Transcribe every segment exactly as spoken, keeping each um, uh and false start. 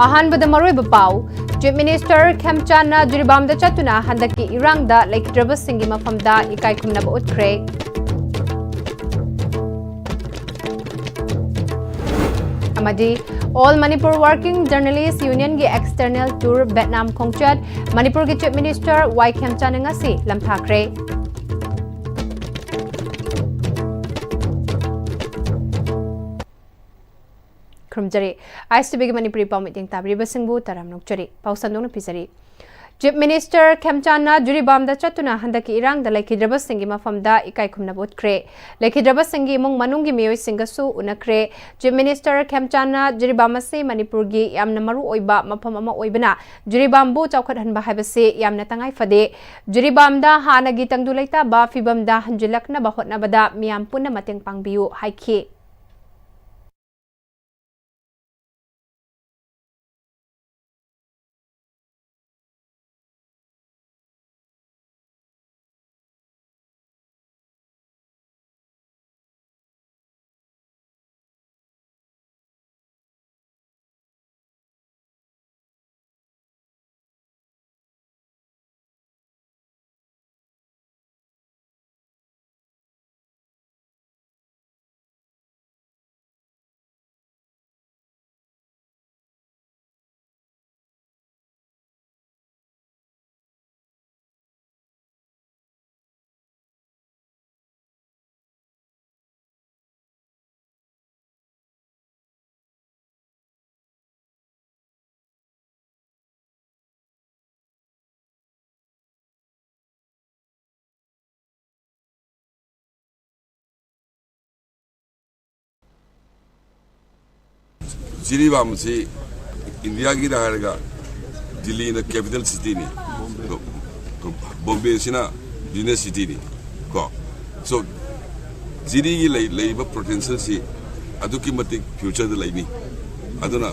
ꯑꯍꯥꯟꯕꯗ ꯃꯔꯨꯑꯣꯏꯕ ꯄꯥꯎ꯫ Chief Minister ꯈꯦꯝꯆꯥꯟꯅ ꯖꯤꯔꯤꯕꯥꯝꯗ ꯆꯠꯇꯨꯅ ꯍꯟꯗꯛꯀꯤ ꯏꯔꯥꯡꯗ ꯂꯩꯈꯤꯗ꯭ꯔꯕꯁꯤꯡꯒꯤ ꯃꯐꯝꯗ ꯏꯀꯥꯏ ꯈꯨꯝꯅꯕ ꯎꯠꯈ꯭ꯔꯦ꯫ ꯑꯃꯗꯤ All Manipur Working Journalist Union ꯒꯤ external tour ꯚꯦꯠꯅꯥꯝ ꯈꯣꯡꯆꯠ, ꯃꯅꯤꯄꯨꯔꯒꯤ Chief Minister ꯋꯥꯏ ꯈꯦꯝꯆꯥꯟꯅ ꯉꯁꯤ ꯂꯝꯊꯥꯈ꯭ꯔꯦ꯫ ꯈꯨꯔꯨꯝꯖꯔꯤ꯫ ꯑꯥꯏ ꯑꯦꯁ ꯇꯤ ꯚꯤꯒꯤ ꯃꯅꯤꯄꯨꯔꯤ ꯄꯥꯎ ꯃꯤꯠꯌꯦꯡ ꯇꯥꯕꯤꯔꯤꯕꯁꯤꯡꯕꯨ ꯇꯔꯥꯝꯅ ꯑꯣꯛꯆꯔꯤ꯫ ꯄꯥꯎ ꯁꯟꯗꯣꯛꯅ ꯄꯤꯖꯔꯤ꯫ Chief Minister ꯈꯦꯝꯆꯥꯟꯅ ꯖꯤꯔꯤꯕꯥꯝꯗ ꯆꯠꯇꯨꯅ ꯍꯟꯗꯛꯀꯤ ꯏꯔꯥꯡꯗ ꯂꯩꯈꯤꯗ꯭ꯔꯕꯁꯤꯡꯒꯤ ꯃꯐꯝꯗ ꯏꯀꯥꯏ ꯈꯨꯝꯅꯕ ꯎꯠꯈ꯭ꯔꯦ꯫ ꯂꯩꯈꯤꯗ꯭ꯔꯕꯁꯤꯡꯒꯤ ꯏꯃꯨꯡ ꯃꯅꯨꯡꯒꯤ ꯃꯤꯑꯣꯏꯁꯤꯡꯒꯁꯨ ꯎꯅꯈ꯭ꯔꯦ꯫ Chief Minister ꯈꯦꯝꯆꯥꯟꯅ ꯖꯤꯔꯤꯕꯥꯝ ꯑꯁꯤ ꯃꯅꯤꯄꯨꯔꯒꯤ ꯌꯥꯝꯅ ꯃꯔꯨ ꯑꯣꯏꯕ ꯃꯐꯝ ꯑꯃ ꯑꯣꯏꯕꯅ ꯖꯤꯔꯤꯕꯥꯝꯕꯨ ꯆꯥꯎꯈꯠꯍꯟꯕ ꯍꯥꯏꯕꯁꯤ ꯌꯥꯝꯅ ꯇꯉꯥꯏ ꯐꯗꯦ꯫ ꯖꯤꯔꯤꯕꯥꯝꯗ ꯍꯥꯟꯅꯒꯤ ꯇꯪꯗꯨ ꯂꯩꯇꯥꯕ ꯐꯤꯕꯝꯗ ꯍꯟꯖꯤꯜꯂꯛꯅꯕ ꯍꯣꯠꯅꯕꯗ ꯃꯤꯌꯥꯝ ꯄꯨꯟꯅ ꯃꯇꯦꯡ ꯄꯥꯡꯕꯤꯌꯨ ꯍꯥꯏꯈꯤ꯫ ꯖꯤꯔꯤꯕꯥꯝ ꯑꯁꯤ ꯏꯟꯗꯤꯌꯥꯒꯤꯗ ꯍꯥꯏꯔꯒ ꯗꯤꯜꯂꯤꯅ capital cityꯅꯤ, ꯑꯗꯣ ꯕꯣꯝꯕꯦꯁꯤꯅ business cityꯅꯤ ꯀꯣ꯫ So ꯖꯤꯔꯤꯒꯤ ꯂꯩ-, ꯂꯩꯔꯤꯕ potentialꯁꯤ ꯑꯗꯨꯛꯀꯤ ꯃꯇꯤꯛ futureꯗ ꯂꯩꯅꯤ꯫ ꯑꯗꯨꯅ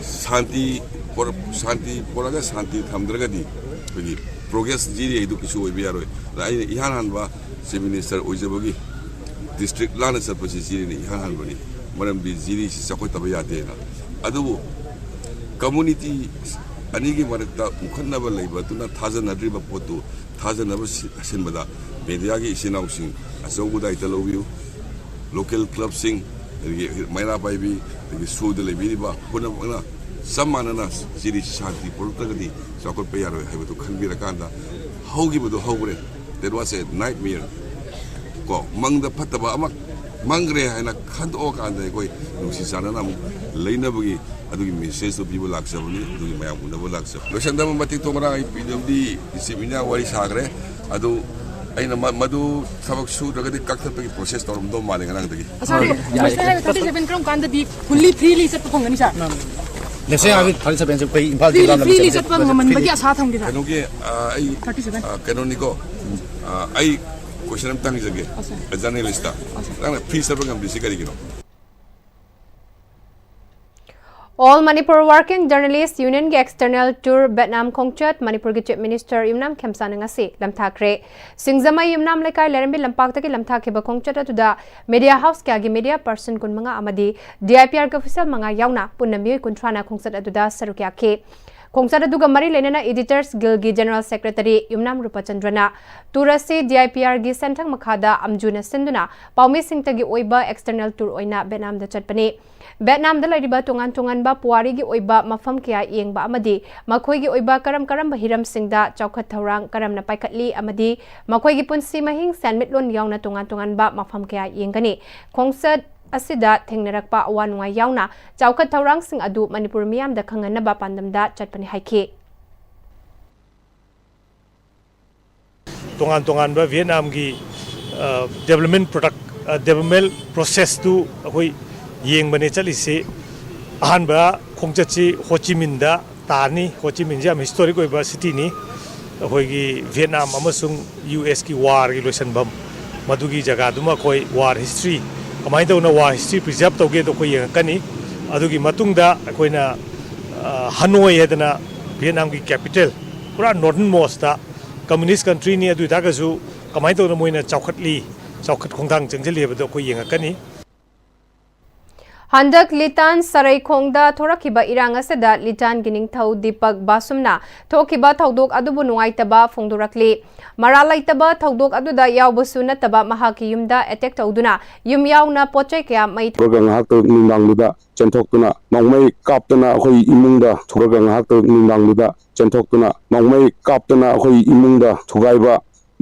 ꯁꯥꯟꯇꯤ ꯄꯣꯔꯛ-, ꯁꯥꯟꯇꯤ ꯄꯣꯔꯛꯑꯒ ꯁꯥꯟꯇꯤ ꯊꯝꯗ꯭ꯔꯒꯗꯤ ꯑꯩꯈꯣꯏꯒꯤ progress ꯖꯤꯔꯤ ꯍꯥꯏꯗꯨ ꯀꯩꯁꯨ ꯑꯣꯏꯕ ꯌꯥꯔꯣꯏ꯫ ꯑꯗ ꯑꯩꯅ ꯏꯍꯥꯟ ꯍꯥꯟꯕ Chief Minister ꯑꯣꯏꯖꯕꯒꯤ district ꯂꯥꯟꯅ ꯆꯠꯄꯁꯤ ꯖꯤꯔꯤꯅ ꯏꯍꯥꯟ ꯍꯥꯟꯕꯅꯤ, ꯃꯔꯝꯗꯤ ꯖꯤꯔꯤꯁꯤ ꯆꯥꯎꯈꯠꯇꯕ ꯌꯥꯗꯦꯅ꯫ ꯑꯗꯨꯕꯨ ꯀꯝꯃꯨꯅꯤꯇꯤ ꯑꯅꯤꯒꯤ ꯃꯔꯛꯇ ꯎꯈꯠꯅꯕ ꯂꯩꯕ ꯑꯗꯨꯅ ꯊꯥꯖꯅꯗ꯭ꯔꯤꯕ ꯄꯣꯠꯇꯨ ꯊꯥꯖꯅꯕ ꯁꯤ-, ꯁꯤꯟꯕꯗ ꯃꯦꯗꯤꯌꯥꯒꯤ ꯏꯆꯤꯟ ꯏꯅꯥꯎꯁꯤꯡ ꯑꯆꯧꯕ ꯗꯥꯏꯇ ꯂꯧꯕꯤꯌꯨ꯫ ꯂꯣꯀꯦꯜ ꯀ꯭ꯂꯕꯁꯤꯡ, ꯑꯗꯒꯤ ꯃꯩꯔꯥ ꯄꯥꯏꯕꯤ, ꯑꯗꯒꯤ ꯁꯣꯗ ꯂꯩꯕꯤꯔꯤꯕ ꯄꯨꯝꯅꯃꯛꯅ ꯆꯞ ꯃꯥꯟꯅꯅ ꯁꯤꯗꯤ ꯁꯥꯟꯇꯤ ꯄꯨꯔꯛꯇ꯭ꯔꯒꯗꯤ ꯆꯥꯎꯈꯠꯄ ꯌꯥꯔꯣꯏ ꯍꯥꯏꯕꯗꯨ ꯈꯟꯕꯤꯔꯀꯥꯟꯗ ꯍꯧꯈꯤꯕꯗꯨ ꯍꯧꯈ꯭ꯔꯦ꯫ That was a nightmare꯫ ꯀꯣ, ꯃꯪꯗ ꯐꯠꯇꯕ ꯑꯃ ꯃꯪꯈ꯭ꯔꯦ ꯍꯥꯏꯅ ꯈꯟꯗꯣꯛꯑꯀꯥꯟꯗ ꯑꯩꯈꯣꯏ ꯅꯨꯡꯁꯤ ꯆꯥꯟꯅꯅ ꯑꯃꯨꯛ ꯂꯩꯅꯕꯒꯤ ꯑꯗꯨꯒꯤ ꯃꯦꯁꯦꯖꯇꯨ ꯄꯤꯕ ꯂꯥꯛꯆꯕꯅꯤ, ꯑꯗꯨꯒꯤ ꯃꯌꯥꯝ ꯎꯅꯕ ꯂꯥꯛꯆꯕ꯫ ꯂꯣꯏꯁꯤꯟꯗꯕ ꯃꯇꯤꯛ ꯊꯣꯡ ꯉꯔꯥꯡ ꯑꯩ ꯄꯤ ꯗꯕ꯭ꯂꯤꯎ ꯗꯤ ꯏꯆꯤꯞ ꯏꯟꯖꯤꯅꯤꯌꯥꯔ ꯋꯥꯔꯤ ꯁꯥꯈ꯭ꯔꯦ꯫ ꯑꯗꯨ ꯑꯩꯅ ꯃ-, ꯃꯗꯨ ꯊꯕꯛ ꯁꯨꯗ꯭ꯔꯒꯗꯤ ꯀꯛꯊꯠꯄꯒꯤ ꯄ꯭ꯔꯣꯁꯦꯁ ꯇꯧꯔꯝꯗꯧ ꯃꯥꯜꯂꯦ ꯉꯔꯥꯡꯗꯒꯤ꯫ ꯁꯥꯔ, ꯃꯁꯤꯗ ꯍꯥꯏꯔꯒ ꯊꯥꯔꯇꯤ ꯁꯚꯦꯟ ꯀꯔꯝ ꯀꯥꯟꯗꯗꯤ ꯐꯨꯜꯂꯤ ꯐ꯭ꯔꯤꯂꯤ ꯆꯠꯄ ꯐꯪꯒꯅꯤ, ꯁꯥꯔ? ꯅꯦꯛꯁ ꯌꯥꯔꯒꯤ ꯊꯥꯔꯇꯤ ꯁꯚꯦꯟꯁꯦ ꯑꯩꯈꯣꯏ ꯏꯝꯐꯥꯜ ꯐ꯭ꯔꯤꯂꯤ, ꯖꯤꯂꯥ ꯐ꯭ꯔꯤꯂꯤ ꯂꯝꯗꯝ ꯆꯠꯄ ꯉꯝꯍꯟꯕꯒꯤ ꯑꯁꯥ ꯊꯝꯒꯦ, ꯁꯥꯔ꯫ ꯀꯩꯅꯣꯒꯤ, ꯑ, ꯑꯩ, ꯊꯥꯔꯇꯤ ꯁꯚꯦꯟ꯫ ꯑ, ꯀꯩꯅꯣꯅꯤꯀꯣ, ꯑ, ꯑꯩ ꯀꯣꯏꯁꯟ ꯑꯝꯇ ꯍꯪꯖꯒꯦ, ꯑꯣ, ꯁꯥꯔ꯫ ꯖꯔꯅꯦꯂꯤꯁꯇ꯫ ꯑꯣ, ꯁꯥꯔ꯫ ꯅꯪꯅ ꯐ꯭ꯔꯤ ꯆꯠꯄ ꯉꯝꯗ꯭ꯔꯤꯁꯤ ꯀꯔꯤꯒꯤꯅꯣ? All Manipur Working Journalist Unionꯒꯤ external tour Vietnam ꯈꯣꯡꯆꯠ ꯃꯅꯤꯄꯨꯔꯒꯤ Chief Minister ꯌꯨꯝꯅꯥꯝ ꯈꯦꯝꯆꯥꯅ ꯉꯁꯤ ꯂꯝꯊꯥꯈ꯭ꯔꯦ꯫ ꯁꯤꯡꯖꯃꯩ ꯌꯨꯝꯅꯥꯝ ꯂꯩꯀꯥꯏ ꯂꯩꯔꯝꯕꯤ ꯂꯝꯄꯥꯛꯇꯒꯤ ꯂꯝꯊꯥꯈꯤꯕ ꯈꯣꯡꯆꯠ ꯑꯗꯨꯗ media house ꯀꯌꯥꯒꯤ media person ꯀꯨꯟꯃꯉꯥ ꯑꯃꯗꯤ D I P Rꯒꯤ official ꯃꯉꯥ ꯌꯥꯎꯅ ꯄꯨꯟꯅ ꯃꯤꯑꯣꯏ ꯀꯨꯟꯊ꯭ꯔꯥꯅ ꯈꯣꯡꯆꯠ ꯑꯗꯨꯗ ꯁꯔꯨꯛ ꯌꯥꯈꯤ꯫ ꯈꯣꯡꯆꯠ ꯑꯗꯨꯒ ꯃꯔꯤ ꯂꯩꯅꯅ Editors Guildꯒꯤ General Secretary ꯌꯨꯝꯅꯥꯝ ꯔꯨꯄꯆꯟꯗ꯭ꯔꯅ tour ꯑꯁꯤ D I P Rꯒꯤ ꯁꯦꯟꯊꯪ ꯃꯈꯥꯗ ꯑꯝꯖꯨꯅ ꯁꯤꯟꯗꯨꯅ ꯄꯥꯎꯃꯤꯁꯤꯡꯇꯒꯤ ꯑꯣꯏꯕ external tour ꯑꯣꯏꯅ ꯚꯦꯠꯅꯥꯝꯗ ꯆꯠꯄꯅꯤ꯫ ꯚꯦꯠꯅꯥꯝꯗ ꯂꯩꯔꯤꯕ ꯇꯣꯉꯥꯟ ꯇꯣꯉꯥꯟꯕ ꯄꯨꯋꯥꯔꯤꯒꯤ ꯑꯣꯏꯕ ꯃꯐꯝ ꯀꯌꯥ ꯌꯦꯡꯕ ꯑꯃꯗꯤ ꯃꯈꯣꯏꯒꯤ ꯑꯣꯏꯕ ꯀꯔꯝ ꯀꯔꯝꯕ ꯍꯤꯔꯝꯁꯤꯡꯗ ꯆꯥꯎꯈꯠ ꯊꯧꯔꯥꯡ ꯀꯔꯝꯅ ꯄꯥꯏꯈꯠꯂꯤ ꯑꯃꯗꯤ ꯃꯈꯣꯏꯒꯤ ꯄꯨꯟꯁꯤ ꯃꯍꯤꯡ, ꯁꯦꯟꯃꯤꯠꯂꯣꯟ ꯌꯥꯎꯅ ꯇꯣꯉꯥꯟ ꯇꯣꯉꯥꯟꯕ ꯃꯐꯝ ꯀꯌꯥ ꯌꯦꯡꯒꯅꯤ꯫ ꯈꯣꯡꯆꯠ ꯑꯁꯤꯗ ꯊꯦꯡꯅꯔꯛꯄ ꯑꯋꯥ ꯅꯨꯡꯉꯥꯏ ꯌꯥꯎꯅ ꯆꯥꯎꯈꯠ ꯊꯧꯔꯥꯡꯁꯤꯡ ꯑꯗꯨ ꯃꯅꯤꯄꯨꯔ ꯃꯤꯌꯥꯝꯗ ꯈꯪꯍꯟꯅꯕ ꯄꯥꯟꯗꯝꯗ ꯆꯠꯄꯅꯤ ꯍꯥꯏꯈꯤ꯫ ꯇꯣꯉꯥꯟ ꯇꯣꯉꯥꯟꯕ ꯚꯤꯌꯦꯠꯅꯥꯝꯒꯤ, ꯑ, development product, ꯑ, development processꯇꯨ ꯑꯩꯈꯣꯏ ꯌꯦꯡꯕꯅꯦ ꯆꯠꯂꯤꯁꯤ꯫ ꯑꯍꯥꯟꯕ ꯈꯣꯡꯆꯠꯁꯤ ꯍꯣ ꯆꯤ ꯃꯤꯟꯗ ꯇꯥꯅꯤ꯫ ꯍꯣ ꯆꯤ ꯃꯤꯟꯁꯤ ꯌꯥꯝ historic ꯑꯣꯏꯕ cityꯅꯤ꯫ ꯑꯩꯈꯣꯏꯒꯤ ꯚꯤꯌꯦꯠꯅꯥꯝ ꯑꯃꯁꯨꯡ U S ꯀꯤ warꯒꯤ ꯂꯣꯏꯁꯤꯟꯐꯝ, ꯃꯗꯨꯒꯤ ꯖꯒꯥꯗꯨꯃ ꯑꯩꯈꯣꯏ war history ꯀꯃꯥꯏꯅ ꯇꯧꯅ war history preserve ꯇꯧꯒꯦꯗꯣ ꯑꯩꯈꯣꯏ ꯌꯦꯡꯉꯛꯀꯅꯤ꯫ ꯑꯗꯨꯒꯤ ꯃꯇꯨꯡꯗ ꯑꯩꯈꯣꯏꯅ, ꯑ, ꯍꯅꯣꯏ ꯍꯥꯏꯗꯅ ꯚꯤꯌꯦꯠꯅꯥꯝꯒꯤ capital, ꯄꯨꯔꯥ northernmostꯇ communist countryꯅꯤ, ꯑꯗꯨ ꯑꯣꯏꯇꯥꯔꯒꯁꯨ ꯀꯃꯥꯏꯅ ꯇꯧꯅ ꯃꯣꯏꯅ ꯆꯥꯎꯈꯠꯂꯤ, ꯆꯥꯎꯈꯠ ꯈꯣꯡꯊꯥꯡ ꯆꯪꯁꯤꯜꯂꯤ ꯍꯥꯏꯕꯗꯣ ꯑꯩꯈꯣꯏ ꯌꯦꯡꯉꯛꯀꯅꯤ꯫ ꯍꯟꯗꯛ ꯂꯤꯇꯥꯟ ꯁꯔꯩꯈꯣꯡꯗ ꯊꯣꯔꯛꯈꯤꯕ ꯏꯔꯥꯡ ꯑꯁꯤꯗ ꯂꯤꯇꯥꯟꯒꯤ ꯅꯤꯡꯊꯧ ꯗꯤꯄꯛ ꯕꯥꯁꯨꯝꯅ ꯊꯣꯛꯈꯤꯕ ꯊꯧꯗꯣꯛ ꯑꯗꯨꯕꯨ ꯅꯨꯡꯉꯥꯏꯇꯕ ꯐꯣꯡꯗꯣꯔꯛꯂꯤ꯫ ꯃꯔꯥꯜ ꯂꯩꯇꯕ ꯊꯧꯗꯣꯛ ꯑꯗꯨꯗ ꯌꯥꯎꯕꯁꯨ ꯅꯠꯇꯕ ꯃꯍꯥꯛꯀꯤ ꯌꯨꯝꯗ ꯑꯦꯇꯦꯛ ꯇꯧꯗꯨꯅ ꯌꯨꯝ ꯌꯥꯎꯅ ꯄꯣꯠ ꯆꯩ ꯀꯌꯥ ꯃꯩ ꯊꯥꯗꯣꯛꯑꯒ ꯉꯥꯏꯍꯥꯛꯇ ꯅꯨꯡꯗꯥꯡꯗꯨꯗ ꯆꯦꯟꯊꯣꯛꯇꯨꯅ ꯅꯣꯡꯃꯩ ꯀꯥꯞꯇꯅ ꯑꯩꯈꯣꯏ ꯏꯃꯨꯡꯗ ꯊꯣꯔꯒ ꯉꯥꯏꯍꯥꯛꯇ ꯅꯨꯡꯗꯥꯡꯗꯨꯗ ꯆꯦꯟꯊꯣꯛꯇꯨꯅ ꯅꯣꯡꯃꯩ ꯀꯥꯞꯇꯅ ꯑꯩꯈꯣꯏ ꯏꯃꯨꯡꯗ ꯊꯨꯒꯥꯏꯕ,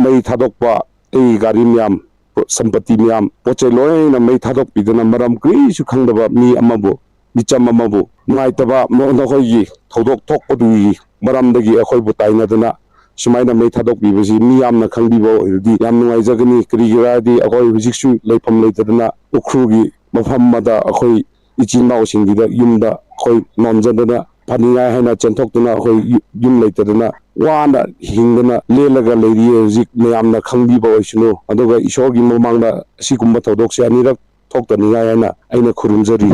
ꯃꯩ ꯊꯥꯗꯣꯛꯄ, ꯑꯩꯒꯤ ꯒꯥꯔꯤ ꯃꯌꯥꯝ, ꯁꯝꯄꯇꯤ ꯃꯌꯥꯝ, ꯄꯣꯠ ꯆꯩ ꯂꯣꯏꯅ ꯃꯩ ꯊꯥꯗꯣꯛꯄꯤꯗꯅ ꯃꯔꯝ ꯀꯔꯤꯁꯨ ꯈꯪꯗꯕ ꯃꯤ ꯑꯃꯕꯨ, ꯃꯤꯆꯝ ꯑꯃꯕꯨ ꯅꯨꯡꯉꯥꯏꯇꯕ ꯃ-, ꯅꯈꯣꯏꯒꯤ ꯊꯧꯗꯣꯛ ꯊꯣꯛꯄꯗꯨꯒꯤ ꯃꯔꯝꯗꯒꯤ ꯑꯩꯈꯣꯏꯕꯨ ꯇꯥꯏꯅꯗꯅ ꯁꯨꯃꯥꯏꯅ ꯃꯩ ꯊꯥꯗꯣꯛꯄꯤꯕꯁꯤ ꯃꯤ ꯌꯥꯝꯅ ꯈꯪꯕꯤꯕ ꯑꯣꯏꯔꯗꯤ ꯌꯥꯝ ꯅꯨꯡꯉꯥꯏꯖꯒꯅꯤ꯫ ꯀꯔꯤꯒꯤꯔꯥ ꯍꯥꯏꯗꯤ ꯑꯩꯈꯣꯏ ꯍꯧꯖꯤꯛꯁꯨ ꯂꯩꯐꯝ ꯂꯩꯇꯗꯅ ꯎꯈ꯭ꯔꯨꯜꯒꯤ ꯃꯐꯝ ꯑꯃꯗ ꯑꯩꯈꯣꯏ ꯏꯆꯤꯟ ꯏꯅꯥꯎꯁꯤꯡꯒꯤꯗ ꯌꯨꯝꯗ ꯑꯩꯈꯣꯏ ꯅꯣꯟꯖꯗꯅ ꯐꯅꯤꯡꯉꯥꯏ ꯍꯥꯏꯅ ꯆꯦꯟꯊꯣꯛꯇꯨꯅ ꯑꯩꯈꯣꯏ ꯌꯨ-, ꯌꯨꯝ ꯂꯩꯇꯗꯅ ꯋꯥꯅ ꯍꯤꯡꯗꯅ ꯂꯦꯜꯂꯒ ꯂꯩꯔꯤꯌꯦ꯫ ꯍꯧꯖꯤꯛ ꯃꯌꯥꯝꯅ ꯈꯪꯕꯤꯕ ꯑꯣꯏꯁꯅꯨ, ꯑꯗꯨꯒ ꯏꯁꯣꯔꯒꯤ ꯃꯃꯥꯡꯗ ꯑꯁꯤꯒꯨꯝꯕ ꯊꯧꯗꯣꯛꯁꯦ ꯑꯅꯤꯔꯛ ꯊꯣꯛꯇꯅꯤꯡꯉꯥꯏ ꯍꯥꯏꯅ ꯑꯩꯅ ꯈꯨꯔꯨꯝꯖꯔꯤ꯫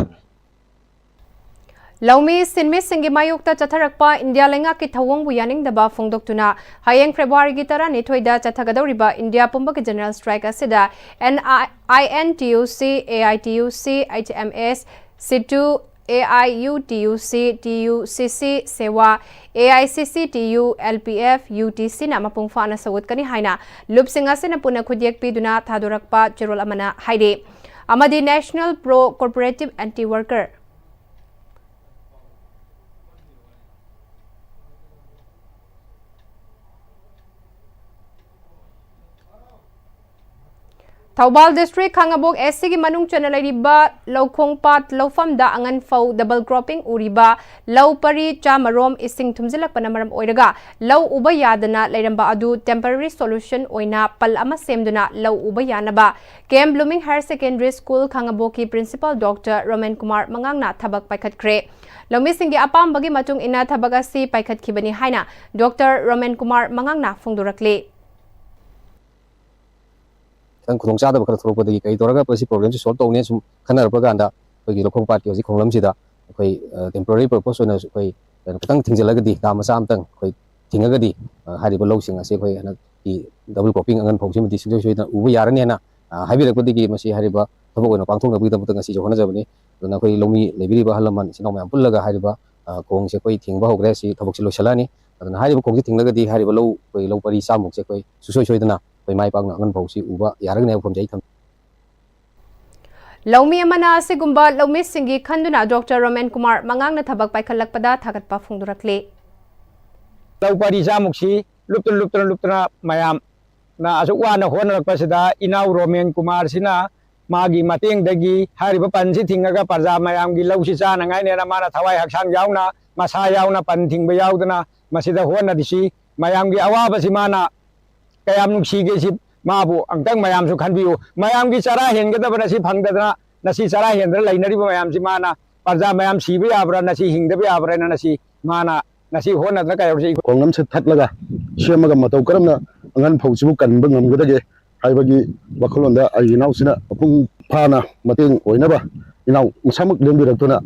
ꯂꯧꯃꯤ ꯁꯤꯟꯃꯤꯁꯤꯡꯒꯤ ꯃꯥꯌꯣꯛꯇ ꯆꯠꯊꯔꯛꯄ ꯏꯟꯗꯤꯌꯥ ꯂꯩꯉꯥꯛꯀꯤ ꯊꯧꯑꯣꯡꯕꯨ ꯌꯥꯅꯤꯡꯗꯕ ꯐꯣꯡꯗꯣꯛꯇꯨꯅ ꯍꯌꯦꯡ ꯐꯦꯕ꯭ꯔꯨꯋꯥꯔꯤꯒꯤ ꯇꯔꯥꯅꯤꯊꯣꯏꯗ ꯆꯠꯊꯒꯗꯧꯔꯤꯕ ꯏꯟꯗꯤꯌꯥ ꯄꯨꯝꯕꯒꯤ ꯖꯦꯅꯔꯦꯜ ꯁ꯭ꯇ꯭ꯔꯥꯏꯛ ꯑꯁꯤꯗ N I N T U C, A I T U C, H M S, CITU, A I U T U C, T U C C, ꯁꯦꯋꯥ, A I C C T U, L P F, U T ꯁꯤꯅ ꯃꯄꯨꯡ ꯐꯥꯅ ꯁꯧꯒꯠꯀꯅꯤ ꯍꯥꯏꯅ ꯂꯨꯞꯁꯤꯡ ꯑꯁꯤꯅ ꯄꯨꯟꯅ ꯈꯨꯠꯌꯦꯛ ꯄꯤꯗꯨꯅ ꯊꯥꯗꯣꯔꯛꯄ ꯆꯦꯔꯣꯜ ꯑꯃꯅ ꯍꯥꯏꯔꯤ꯫ ꯑꯃꯗꯤ National Pro Cooperative Anti Worker Thoubal district Khangabok S ꯁꯤꯒꯤ ꯃꯅꯨꯡ ꯆꯟꯅ ꯂꯩꯔꯤꯕ ꯂꯧꯈꯣꯡ ꯄꯥꯠ ꯂꯧꯐꯝꯗ ꯑꯉꯟ ꯐꯧ ꯗꯕꯜ ꯀ꯭ꯔꯣꯞꯄꯤꯡ ꯎꯔꯤꯕ ꯂꯧ ꯄꯔꯤ ꯆꯥꯃꯔꯣꯝ ꯏꯁꯤꯡ ꯊꯨꯝꯖꯤꯜꯂꯛꯄꯅ ꯃꯔꯝ ꯑꯣꯏꯔꯒ ꯂꯧ ꯎꯕ ꯌꯥꯗꯅ ꯂꯩꯔꯝꯕ ꯑꯗꯨ temporary solution ꯑꯣꯏꯅ ꯄꯜ ꯑꯃ ꯁꯦꯝꯗꯨꯅ ꯂꯧ ꯎꯕ ꯌꯥꯅꯕ K M blooming higher secondary school ꯈꯥꯉꯕꯣꯛꯀꯤ ꯄ꯭ꯔꯤꯟꯁꯤꯄꯥꯜ ꯗꯣꯛꯇꯔ ꯔꯣꯃꯦꯟ ꯀꯨꯃꯥꯔ ꯃꯉꯥꯡꯅ ꯊꯕꯛ ꯄꯥꯏꯈꯠꯈ꯭ꯔꯦ꯫ ꯂꯧꯃꯤꯁꯤꯡꯒꯤ ꯑꯄꯥꯝꯕꯒꯤ ꯃꯇꯨꯡ ꯏꯟꯅ ꯊꯕꯛ ꯑꯁꯤ ꯄꯥꯏꯈꯠꯈꯤꯕꯅꯤ ꯍꯥꯏꯅ ꯗꯣꯛꯇꯔ ꯔꯣꯃꯦꯟ ꯀꯨꯃꯥꯔ ꯃꯉꯥꯡꯅ ꯐꯣꯡꯗꯣꯔꯛꯂꯤ꯫ ꯈꯤꯇꯪ ꯈꯨꯗꯣꯡꯆꯥꯗꯕ ꯈꯔ ꯊꯣꯛꯂꯛꯄꯗꯒꯤ ꯀꯔꯤ ꯇꯧꯔꯒ ꯃꯁꯤ problemꯁꯤ solve ꯇꯧꯅꯤ ꯁꯨꯝ ꯈꯟꯅꯔꯛꯄ ꯀꯥꯟꯗ ꯑꯩꯈꯣꯏꯒꯤ ꯂꯧꯈꯣꯡ ꯄꯥꯠꯀꯤ ꯍꯧꯖꯤꯛ ꯈꯣꯡꯂꯝꯁꯤꯗ ꯑꯩꯈꯣꯏ, ꯑ, temporary purpose ꯑꯣꯏꯅ ꯑꯩꯈꯣꯏ ꯀꯩꯅꯣ ꯈꯤꯇꯪ ꯊꯤꯡꯖꯤꯜꯂꯒꯗꯤ, ꯗꯥꯝ ꯃꯆꯥ ꯑꯃꯇꯪ ꯑꯩꯈꯣꯏ ꯊꯤꯡꯉꯒꯗꯤ, ꯑ, ꯍꯥꯏꯔꯤꯕ ꯂꯧꯁꯤꯡ ꯑꯁꯤ ꯑꯩꯈꯣꯏ ꯍꯟꯗꯛꯀꯤ double cropping ꯑꯉꯟ ꯐꯧꯁꯤꯃꯗꯤ ꯁꯨꯡꯁꯣꯏ ꯁꯣꯏꯗꯅ ꯎꯕ ꯌꯥꯔꯅꯤ ꯍꯥꯏꯅ, ꯑ, ꯍꯥꯏꯕꯤꯔꯛꯄꯗꯒꯤ ꯃꯁꯤ ꯍꯥꯏꯔꯤꯕ ꯊꯕꯛ ꯑꯣꯏꯅ ꯄꯥꯡꯊꯣꯛꯅꯕꯒꯤꯗꯃꯛꯇ ꯉꯁꯤꯁꯦ ꯍꯣꯠꯅꯖꯕꯅꯤ꯫ ꯑꯗꯨꯅ ꯑꯩꯈꯣꯏ ꯂꯧꯃꯤ ꯂꯩꯕꯤꯔꯤꯕ ꯑꯍꯜ ꯂꯃꯟ ꯏꯆꯤꯟ ꯏꯅꯥꯎ ꯃꯌꯥꯝ ꯄꯨꯜꯂꯒ ꯍꯥꯏꯔꯤꯕ, ꯑ, ꯈꯣꯡꯁꯦ ꯑꯩꯈꯣꯏ ꯊꯤꯡꯕ ꯍꯧꯈ꯭ꯔꯦ꯫ ꯁꯤ ꯊꯕꯛꯁꯦ ꯂꯣꯏꯁꯤꯜꯂꯛꯑꯅꯤ꯫ ꯑꯗꯨꯅ ꯍꯥꯏꯔꯤꯕ ꯈꯣꯡꯁꯦ ꯊꯤꯡꯂꯒꯗꯤ ꯍꯥꯏꯔꯤꯕ ꯂꯧ, ꯑꯩꯈꯣꯏ ꯂꯧ ꯄꯔꯤ ꯆꯥꯃꯨꯛꯁꯦ ꯑꯩꯈꯣꯏ ꯁꯨꯡꯁꯣꯏ ꯁꯣꯏꯗꯅ ꯑꯩꯈꯣꯏ ꯃꯥꯏ ꯄꯥꯛꯅ ꯑꯉꯟ ꯐꯧꯁꯤ ꯎꯕ ꯌꯥꯔꯒꯅꯤ ꯍꯥꯏꯕ ꯋꯥꯐꯝꯁꯦ ꯑꯩ ꯊꯝꯖꯒꯦ꯫ ꯂꯧꯃꯤ ꯑꯃꯅ ꯑꯁꯤꯒꯨꯝꯕ ꯂꯧꯃꯤꯁꯤꯡꯒꯤ ꯈꯟꯗꯨꯅ ꯗꯣꯛꯇꯔ ꯔꯣꯃꯦꯟ ꯀꯨꯃꯥꯔ ꯃꯉꯥꯡꯅ ꯊꯕꯛ ꯄꯥꯏꯈꯠꯂꯛꯄꯗ ꯊꯥꯒꯠꯄ ꯐꯣꯡꯗꯣꯔꯛꯂꯤ꯫ ꯂꯧ ꯄꯔꯤ ꯆꯥꯃꯨꯛꯁꯤ ꯂꯨꯞꯇꯅ ꯂꯨꯞꯇꯅ ꯂꯨꯞꯇꯅ ꯃꯌꯥꯝꯅ ꯑꯁꯨꯛ ꯋꯥꯅ ꯍꯣꯠꯅꯔꯛꯄꯁꯤꯗ ꯏꯅꯥꯎ ꯔꯣꯃꯦꯟ ꯀꯨꯃꯥꯔꯁꯤꯅ ꯃꯥꯒꯤ ꯃꯇꯦꯡꯗꯒꯤ ꯍꯥꯏꯔꯤꯕ ꯄꯟꯁꯤ ꯊꯤꯡꯉꯒ ꯄ꯭ꯔꯖꯥ ꯃꯌꯥꯝꯒꯤ ꯂꯧꯁꯤ ꯆꯥꯅꯉꯥꯏꯅꯦꯅ ꯃꯥꯅ ꯊꯋꯥꯏ ꯍꯛꯆꯥꯡ ꯌꯥꯎꯅ, ꯃꯁꯥ ꯌꯥꯎꯅ ꯄꯟ ꯊꯤꯡꯕ ꯌꯥꯎꯗꯅ ꯃꯁꯤꯗ ꯍꯣꯠꯅꯔꯤꯁꯤ, ꯃꯌꯥꯝꯒꯤ ꯑꯋꯥꯕꯁꯤ ꯃꯥꯅ ꯀꯌꯥꯝ ꯅꯨꯡꯁꯤꯒꯦ ꯁꯤ ꯃꯥꯕꯨ ꯑꯝꯇꯪ ꯃꯌꯥꯝꯁꯨ ꯈꯟꯕꯤꯌꯨ꯫ ꯃꯌꯥꯝꯒꯤ ꯆꯔꯥ ꯍꯦꯟꯒꯗꯕ ꯅꯁꯤ ꯐꯪꯗꯗꯅ ꯅꯁꯤ ꯆꯔꯥ ꯍꯦꯟꯗꯅ ꯂꯩꯅꯔꯤꯕ ꯃꯌꯥꯝꯁꯤ ꯃꯥꯅ, ꯄ꯭ꯔꯖꯥ ꯃꯌꯥꯝ ꯁꯤꯕ ꯌꯥꯕ꯭ꯔꯥ, ꯅꯁꯤ ꯍꯤꯡꯗꯕ ꯌꯥꯕ꯭ꯔꯥꯅ ꯅꯁꯤ ꯃꯥꯅ ꯅꯁꯤ ꯍꯣꯠꯅꯗꯅ ꯀꯩꯗꯧꯔꯁꯤ? ꯈꯣꯡꯂꯝꯁꯦ ꯊꯠꯂꯒ ꯁꯦꯝꯃꯒ ꯃꯇꯧ ꯀꯔꯝꯅ ꯑꯉꯟ ꯐꯧꯁꯤꯕꯨ ꯀꯟꯕ ꯉꯝꯒꯗꯒꯦ ꯍꯥꯏꯕꯒꯤ ꯋꯥꯈꯜꯂꯣꯟꯗ ꯑꯩꯒꯤ ꯏꯅꯥꯎꯁꯤꯅ ꯃꯄꯨꯡ ꯐꯥꯅ ꯃꯇꯦꯡ ꯑꯣꯏꯅꯕ ꯏꯅꯥꯎ ꯃꯁꯥꯃꯛ ꯂꯦꯡꯕꯤꯔꯛꯇꯨꯅ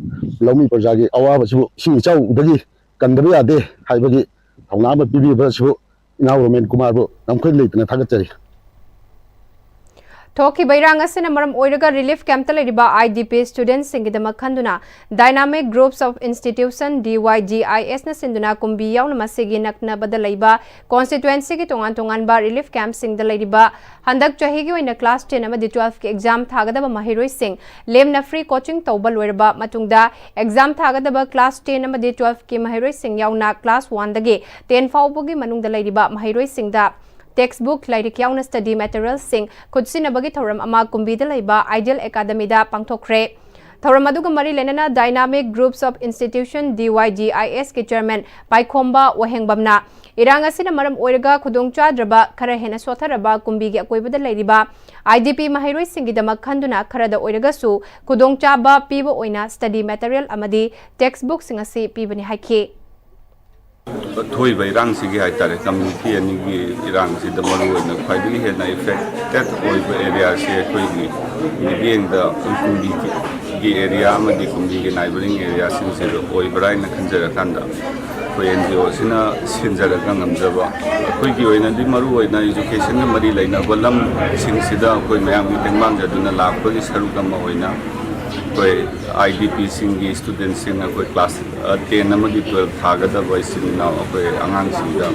ꯂꯧꯃꯤ ꯄ꯭ꯔꯖꯥꯒꯤ ꯑꯋꯥꯕꯁꯤꯕꯨ ꯏꯁꯤꯡ ꯏꯆꯥꯎꯗꯒꯤ ꯀꯟꯗꯕ ꯌꯥꯗꯦ ꯍꯥꯏꯕꯒꯤ ꯊꯧꯅꯥ ꯑꯃ ꯄꯤꯕꯤꯕꯁꯤꯕꯨ ꯏꯅꯥꯎ ꯔꯣꯃꯦꯟ ꯀꯨꯃꯥꯔꯕꯨ ꯉꯝꯈꯩ ꯂꯩꯇꯅ ꯊꯥꯒꯠꯆꯔꯤ꯫ ꯊꯣꯛꯈꯤꯕ ꯏꯔꯥꯡ ꯑꯁꯤꯅ ꯃꯔꯝ ꯑꯣꯏꯔꯒ ꯔꯤꯂꯤꯐ ꯀꯦꯝꯞꯇ ꯂꯩꯔꯤꯕ ꯑꯥꯏ ꯗꯤ ꯄꯤ ꯁ꯭ꯇꯨꯗꯦꯟꯠꯁꯤꯡꯒꯤꯗꯃꯛ ꯈꯟꯗꯨꯅ Dynamic Groups of Institution, D Y G I S ꯅ ꯁꯤꯟꯗꯨꯅ ꯀꯨꯝꯕꯤ ꯌꯥꯎꯅ ꯃꯁꯤꯒꯤ ꯅꯛꯅꯕꯗ ꯂꯩꯕ ꯀꯣꯟꯁꯇꯤꯇ꯭ꯋꯦꯟꯁꯤꯒꯤ ꯇꯣꯉꯥꯟ ꯇꯣꯉꯥꯟꯕ ꯔꯤꯂꯤꯐ ꯀꯦꯝꯞꯁꯤꯡꯗ ꯂꯩꯔꯤꯕ ꯍꯟꯗꯛ ꯆꯍꯤꯒꯤ ꯑꯣꯏꯅ ꯀ꯭ꯂꯥꯁ ꯇꯦꯟ ꯑꯃꯗꯤ ꯇꯨꯋꯦꯜꯐꯀꯤ ꯑꯦꯛꯖꯥꯝ ꯊꯥꯒꯗꯕ ꯃꯍꯩꯔꯣꯏꯁꯤꯡ ꯂꯦꯝꯅ ꯐ꯭ꯔꯤ ꯀꯣꯆꯤꯡ ꯇꯧꯕ ꯂꯣꯏꯔꯕ ꯃꯇꯨꯡꯗ ꯑꯦꯛꯖꯥꯝ ꯊꯥꯒꯗꯕ ꯀ꯭ꯂꯥꯁ ꯇꯦꯟ ꯑꯃꯗꯤ ꯇꯨꯋꯦꯜꯐꯀꯤ ꯃꯍꯩꯔꯣꯏꯁꯤꯡ ꯌꯥꯎꯅ ꯀ꯭ꯂꯥꯁ ꯋꯥꯟꯗꯒꯤ ꯇꯦꯟ ꯐꯥꯎꯕꯒꯤ ꯃꯅꯨꯡꯗ ꯂꯩꯔꯤꯕ ꯃꯍꯩꯔꯣꯏꯁꯤꯡꯗ ꯇꯦꯛꯁꯕꯨꯛ, ꯂꯥꯏꯔꯤꯛ ꯌꯥꯎꯅ ꯁ꯭ꯇꯗꯤ ꯃꯦꯇꯔꯤꯌꯦꯜꯁꯤꯡ ꯈꯨꯠꯁꯤꯟꯅꯕꯒꯤ ꯊꯧꯔꯝ ꯑꯃ ꯀꯨꯝꯕꯤꯗ ꯂꯩꯕ ꯑꯥꯏꯗꯤꯌꯦꯜ ꯑꯦꯀꯥꯗꯃꯤꯗ ꯄꯥꯡꯊꯣꯛꯈ꯭ꯔꯦ꯫ ꯊꯧꯔꯝ ꯑꯗꯨꯒ ꯃꯔꯤ ꯂꯩꯅꯅ Dynamic Groups of Institution, D Y G I S ꯀꯤ ꯆꯤꯌꯔꯃꯦꯟ ꯄꯥꯏꯈꯣꯝꯕ ꯋꯥꯍꯦꯡꯕꯝꯅ ꯏꯔꯥꯡ ꯑꯁꯤꯅ ꯃꯔꯝ ꯑꯣꯏꯔꯒ ꯈꯨꯗꯣꯡꯆꯥꯗ꯭ꯔꯕ ꯈꯔ ꯍꯦꯟꯅ ꯁꯣꯠꯊꯔꯕ ꯀꯨꯝꯕꯤꯒꯤ ꯑꯀꯣꯏꯕꯗ ꯂꯩꯔꯤꯕ ꯑꯥꯏ ꯗꯤ ꯄꯤ ꯃꯍꯩꯔꯣꯏꯁꯤꯡꯒꯤꯗꯃꯛ ꯈꯟꯗꯨꯅ ꯈꯔꯗ ꯑꯣꯏꯔꯒꯁꯨ ꯈꯨꯗꯣꯡꯆꯥꯕ ꯄꯤꯕ ꯑꯣꯏꯅ ꯁ꯭ꯇꯗꯤ ꯃꯦꯇꯔꯤꯌꯦꯜ ꯑꯃꯗꯤ ꯇꯦꯛꯁꯕꯨꯛꯁꯤꯡ ꯑꯁꯤ ꯄꯤꯕꯅꯤ ꯍꯥꯏꯈꯤ꯫ ꯊꯣꯛꯏꯕ ꯏꯔꯥꯡꯁꯤꯒꯤ ꯍꯥꯏꯇꯥꯔꯦ, ꯀꯝꯃ꯭ꯌꯨꯅꯤꯇꯤ ꯑꯅꯤꯒꯤ ꯏꯔꯥꯡꯁꯤꯗ ꯃꯔꯨꯑꯣꯏꯅ ꯈ꯭ꯋꯥꯏꯗꯒꯤ ꯍꯦꯟꯅ ꯑꯦꯐꯦꯛꯇꯦꯠ ꯑꯣꯏꯕ ꯑꯦꯔꯤꯌꯥꯁꯦ ꯑꯩꯈꯣꯏꯒꯤ ꯃꯤꯠꯌꯦꯡꯗ ꯀꯨꯝꯕꯤꯒꯤ ꯑꯦꯔꯤꯌꯥ ꯑꯃꯗꯤ ꯀꯨꯝꯕꯤꯒꯤ ꯅꯥꯏꯕꯔꯤꯡ ꯑꯦꯔꯤꯌꯥꯁꯤꯡꯁꯤꯗ ꯑꯣꯏꯕ꯭ꯔꯥ ꯍꯥꯏꯅ ꯈꯟꯖꯔꯀꯥꯟꯗ, ꯑꯩꯈꯣꯏ ꯑꯦꯟ ꯖꯤ ꯑꯣ ꯑꯁꯤꯅ ꯁꯤꯟꯖꯔꯒ ꯉꯝꯖꯕ, ꯑꯩꯈꯣꯏꯒꯤ ꯑꯣꯏꯅꯗꯤ ꯃꯔꯨ ꯑꯣꯏꯅ ꯏꯖꯨꯀꯦꯁꯟꯒ ꯃꯔꯤ ꯂꯩꯅꯕ ꯂꯝꯁꯤꯡꯁꯤꯗ ꯑꯩꯈꯣꯏ ꯃꯌꯥꯝꯒꯤ ꯇꯦꯡꯕꯥꯡꯖꯗꯨꯅ ꯂꯥꯛꯄꯒꯤ ꯁꯔꯨꯛ ꯑꯃ ꯑꯣꯏꯅ ꯑꯩꯈꯣꯏ ꯑꯥꯏ ꯗꯤ ꯄꯤꯁꯤꯡꯒꯤ ꯏꯁꯇꯨꯗꯦꯟꯁꯤꯡ, ꯑꯩꯈꯣꯏ ꯀ꯭ꯂꯥꯁ ꯇꯦꯟ ꯑꯃꯗꯤ ꯇꯨꯋꯦꯜꯐ ꯊꯥꯒꯗꯕ ꯏꯆꯤꯟ ꯏꯅꯥꯎ ꯑꯩꯈꯣꯏ ꯑꯉꯥꯡꯁꯤꯡꯗ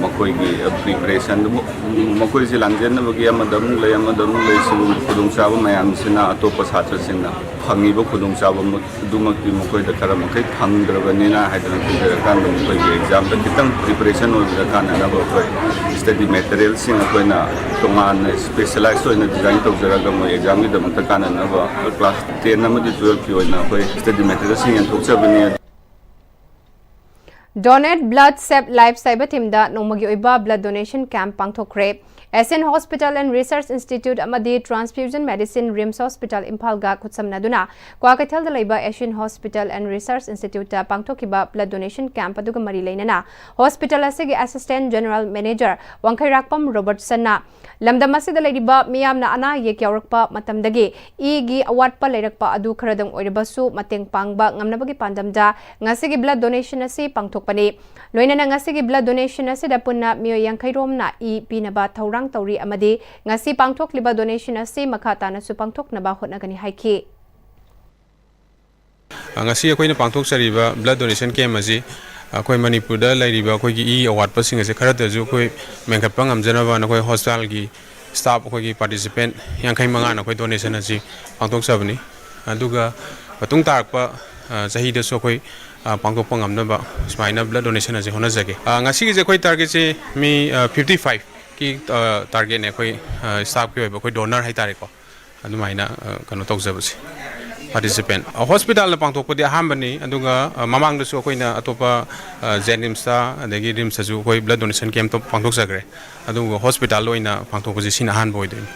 ꯃꯈꯣꯏꯒꯤ ꯄ꯭ꯔꯤꯄꯔꯦꯁꯟꯗꯨ, ꯃꯈꯣꯏꯁꯦ ꯂꯥꯡꯖꯟꯅꯕꯒꯤ ꯑꯃꯗ ꯑꯃꯨꯛ ꯂꯩ, ꯑꯃꯗ ꯑꯃꯨꯛ ꯂꯩ, ꯁꯤꯒꯨꯝꯕ ꯈꯨꯗꯣꯡꯆꯥꯕ ꯃꯌꯥꯝꯁꯤꯅ ꯑꯇꯣꯞꯄ ꯁꯥꯇ꯭ꯔꯁꯤꯡꯅ ꯐꯪꯉꯤꯕ ꯈꯨꯗꯣꯡꯆꯥꯕ ꯑꯗꯨꯃꯛꯇꯤ ꯃꯈꯣꯏꯗ ꯈꯔ ꯃꯈꯩ ꯐꯪꯗ꯭ꯔꯕꯅꯤꯅ ꯍꯥꯏꯗꯅ ꯈꯟꯖꯔꯀꯥꯟꯗ ꯃꯈꯣꯏꯒꯤ ꯑꯦꯛꯖꯥꯝꯗ ꯈꯤꯇꯪ ꯄ꯭ꯔꯤꯄꯔꯦꯁꯟ ꯑꯣꯏꯕꯗ ꯀꯥꯟꯅꯅꯕ ꯑꯩꯈꯣꯏ ꯁ꯭ꯇꯗꯤ ꯃꯦꯇꯔꯤꯌꯦꯜꯁꯤꯡ ꯑꯩꯈꯣꯏꯅ ꯇꯣꯉꯥꯟꯅ ꯁ꯭ꯄꯦꯁꯦꯂꯥꯏꯁ ꯑꯣꯏꯅ ꯗꯤꯖꯥꯏꯟ ꯇꯧꯖꯔꯒ ꯃꯣꯏ ꯑꯦꯛꯖꯥꯝꯒꯤꯗꯃꯛꯇ ꯀꯥꯟꯅꯅꯕ ꯀ꯭ꯂꯥꯁ ꯇꯦꯟ ꯑꯃꯗꯤ ꯇꯨꯋꯦꯜꯐꯀꯤ ꯑꯣꯏꯅ ꯑꯩꯈꯣꯏ ꯁ꯭ꯇꯗꯤ ꯃꯦꯇꯔꯤꯌꯦꯜꯁꯤꯡ ꯌꯦꯟꯊꯣꯛꯆꯕꯅꯤ꯫ Donate Blood Save Lives ꯍꯥꯏꯕ ꯊꯤꯝꯗ ꯅꯣꯡꯃꯒꯤ ꯑꯣꯏꯕ ꯕ꯭ꯂꯗ ꯗꯣꯅꯦꯁꯟ ꯀꯦꯝꯞ ꯄꯥꯡꯊꯣꯛꯈ꯭ꯔꯦ꯫ Asian hospital and research institute ꯑꯃꯗꯤ ꯇ꯭ꯔꯥꯟꯁꯐ꯭ꯌꯨꯖꯟ ꯃꯦꯗꯤꯁꯤꯟ ꯔꯤꯝꯁ ꯍꯣꯁꯄꯤꯇꯥꯜ ꯏꯝꯐꯥꯜꯒ ꯈꯨꯠꯁꯝꯅꯗꯨꯅ ꯀ꯭ꯋꯥꯀꯩꯊꯦꯜꯗ ꯂꯩꯕ ꯑꯦꯁꯤꯌꯥꯟ ꯍꯣꯁꯄꯤꯇꯥꯜ ꯑꯦꯟ ꯔꯤꯁꯔꯆ ꯏꯟꯁꯇꯤꯇ꯭ꯌꯨꯠꯇ ꯄꯥꯡꯊꯣꯛꯈꯤꯕ ꯕ꯭ꯂꯗ ꯗꯣꯅꯦꯁꯟ ꯀꯦꯝꯞ ꯑꯗꯨꯒ ꯃꯔꯤ ꯂꯩꯅꯅ ꯍꯣꯁꯄꯤꯇꯥꯜ ꯑꯁꯤꯒꯤ ꯑꯦꯁꯤꯁꯇꯦꯟꯠ ꯖꯦꯅꯔꯦꯜ ꯃꯦꯅꯦꯖꯔ ꯋꯥꯡꯈꯩꯔꯥꯛꯄꯝ ꯔꯣꯕꯔꯠꯁꯟꯅ ꯂꯝꯗꯝ ꯑꯁꯤꯗ ꯂꯩꯔꯤꯕ ꯃꯤꯌꯥꯝꯅ ꯑꯅꯥ ꯑꯌꯦꯛ ꯌꯥꯎꯔꯛꯄ ꯃꯇꯝꯗꯒꯤ ꯏꯒꯤ ꯑꯋꯥꯠꯄ ꯂꯩꯔꯛꯄ ꯑꯗꯨ ꯈꯔꯗꯪ ꯑꯣꯏꯔꯕꯁꯨ ꯃꯇꯦꯡ ꯄꯥꯡꯕ ꯉꯝꯅꯕꯒꯤ ꯄꯥꯟꯗꯝꯗ ꯉꯁꯤꯒꯤ ꯕ꯭ꯂꯗ ꯗꯣꯅꯦꯁꯟ ꯑꯁꯤ ꯄꯥꯡꯊꯣꯛꯄꯅꯤ꯫ ꯂꯣꯏꯅꯅ ꯉꯁꯤꯒꯤ ꯕ꯭ꯂꯗ ꯗꯣꯅꯦꯁꯟ ꯑꯁꯤꯗ ꯄꯨꯟꯅ ꯃꯤꯑꯣꯏ ꯌꯥꯡꯈꯩ ꯔꯣꯝꯅ ꯏ ꯄꯤꯅꯕ ꯊꯧꯔꯥꯡ ꯇꯧꯔꯤ ꯑꯃꯗꯤ ꯉꯁꯤ ꯄꯥꯡꯊꯣꯛꯂꯤꯕ ꯗꯣꯅꯦꯁꯟ ꯑꯁꯤ ꯃꯈꯥ ꯇꯥꯅꯁꯨ ꯄꯥꯡꯊꯣꯛꯅꯕ ꯍꯣꯠꯅꯒꯅꯤ ꯍꯥꯏꯈꯤ꯫ ꯉꯁꯤ ꯑꯩꯈꯣꯏꯅ ꯄꯥꯡꯊꯣꯛꯆꯔꯤꯕ ꯕ꯭ꯂꯗ ꯗꯣꯅꯦꯁꯟ ꯀꯦꯝꯞ ꯑꯁꯤ ꯑꯩꯈꯣꯏ ꯃꯅꯤꯄꯨꯔꯗ ꯂꯩꯔꯤꯕ ꯑꯩꯈꯣꯏꯒꯤ ꯏ ꯑꯋꯥꯠꯄꯁꯤꯡ ꯑꯁꯦ ꯈꯔꯗꯁꯨ ꯑꯩꯈꯣꯏ ꯃꯦꯟꯈꯠꯄ ꯉꯝꯖꯅꯕꯅ ꯑꯩꯈꯣꯏ ꯍꯣꯁꯄꯤꯇꯥꯜꯒꯤ ꯁ꯭ꯇꯥꯐ ꯑꯩꯈꯣꯏꯒꯤ ꯄꯥꯔꯇꯤꯁꯤꯄꯦꯟꯠ ꯌꯥꯡꯈꯩ ꯃꯉꯥꯅ ꯑꯩꯈꯣꯏ ꯗꯣꯅꯦꯁꯟ ꯑꯁꯤ ꯄꯥꯡꯊꯣꯛꯆꯕꯅꯤ꯫ ꯑꯗꯨꯒ ꯃꯇꯨꯡ ꯇꯥꯔꯛꯄ, ꯑ, ꯆꯍꯤꯗꯁꯨ ꯑꯩꯈꯣꯏ, ꯑ, ꯄꯥꯡꯊꯣꯛꯄ ꯉꯝꯅꯕ ꯁꯨꯃꯥꯏꯅ ꯕ꯭ꯂꯗ ꯗꯣꯅꯦꯁꯟ ꯑꯁꯤ ꯍꯣꯠꯅꯖꯒꯦ꯫ ꯑ, ꯉꯁꯤꯒꯤꯁꯦ ꯑꯩꯈꯣꯏ ꯇꯥꯔꯒꯦꯠꯁꯦ ꯃꯤ, ꯑ, ꯐꯤꯐꯇꯤ ꯐꯥꯏꯚꯀꯤ, ꯑ, ꯇꯥꯔꯒꯦꯠꯅꯦ ꯑꯩꯈꯣꯏ, ꯑ, ꯁ꯭ꯇꯥꯐꯀꯤ ꯑꯣꯏꯕ ꯑꯩꯈꯣꯏ ꯗꯣꯅꯔ ꯍꯥꯏꯇꯥꯔꯦꯀꯣ꯫ ꯑꯗꯨꯃꯥꯏꯅ, ꯑ, ꯀꯩꯅꯣ ꯇꯧꯖꯕꯁꯦ, ꯄꯥꯔꯇꯤꯁꯤꯄꯦꯟꯠ꯫ ꯑ, ꯍꯣꯁꯄꯤꯇꯥꯜꯅ ꯄꯥꯡꯊꯣꯛꯄꯗꯤ ꯑꯍꯥꯟꯕꯅꯤ, ꯑꯗꯨꯒ, ꯑ, ꯃꯃꯥꯡꯗꯁꯨ ꯑꯩꯈꯣꯏꯅ ꯑꯇꯣꯞꯄ, ꯑ, ꯖꯦꯅꯤꯝꯁꯇ, ꯑꯗꯒꯤ ꯔꯤꯝꯁꯇꯁꯨ ꯑꯩꯈꯣꯏ ꯕ꯭ꯂꯗ ꯗꯣꯅꯦꯁꯟ ꯀꯦꯝꯞ ꯄꯥꯡꯊꯣꯛꯆꯈ꯭ꯔꯦ꯫ ꯑꯗꯨꯒ ꯍꯣꯁꯄꯤꯇꯥꯜ ꯑꯣꯏꯅ ꯄꯥꯡꯊꯣꯛꯄꯁꯦ ꯁꯤꯅ ꯑꯍꯥꯟꯕ ꯑꯣꯏꯗꯣꯏꯅꯤ꯫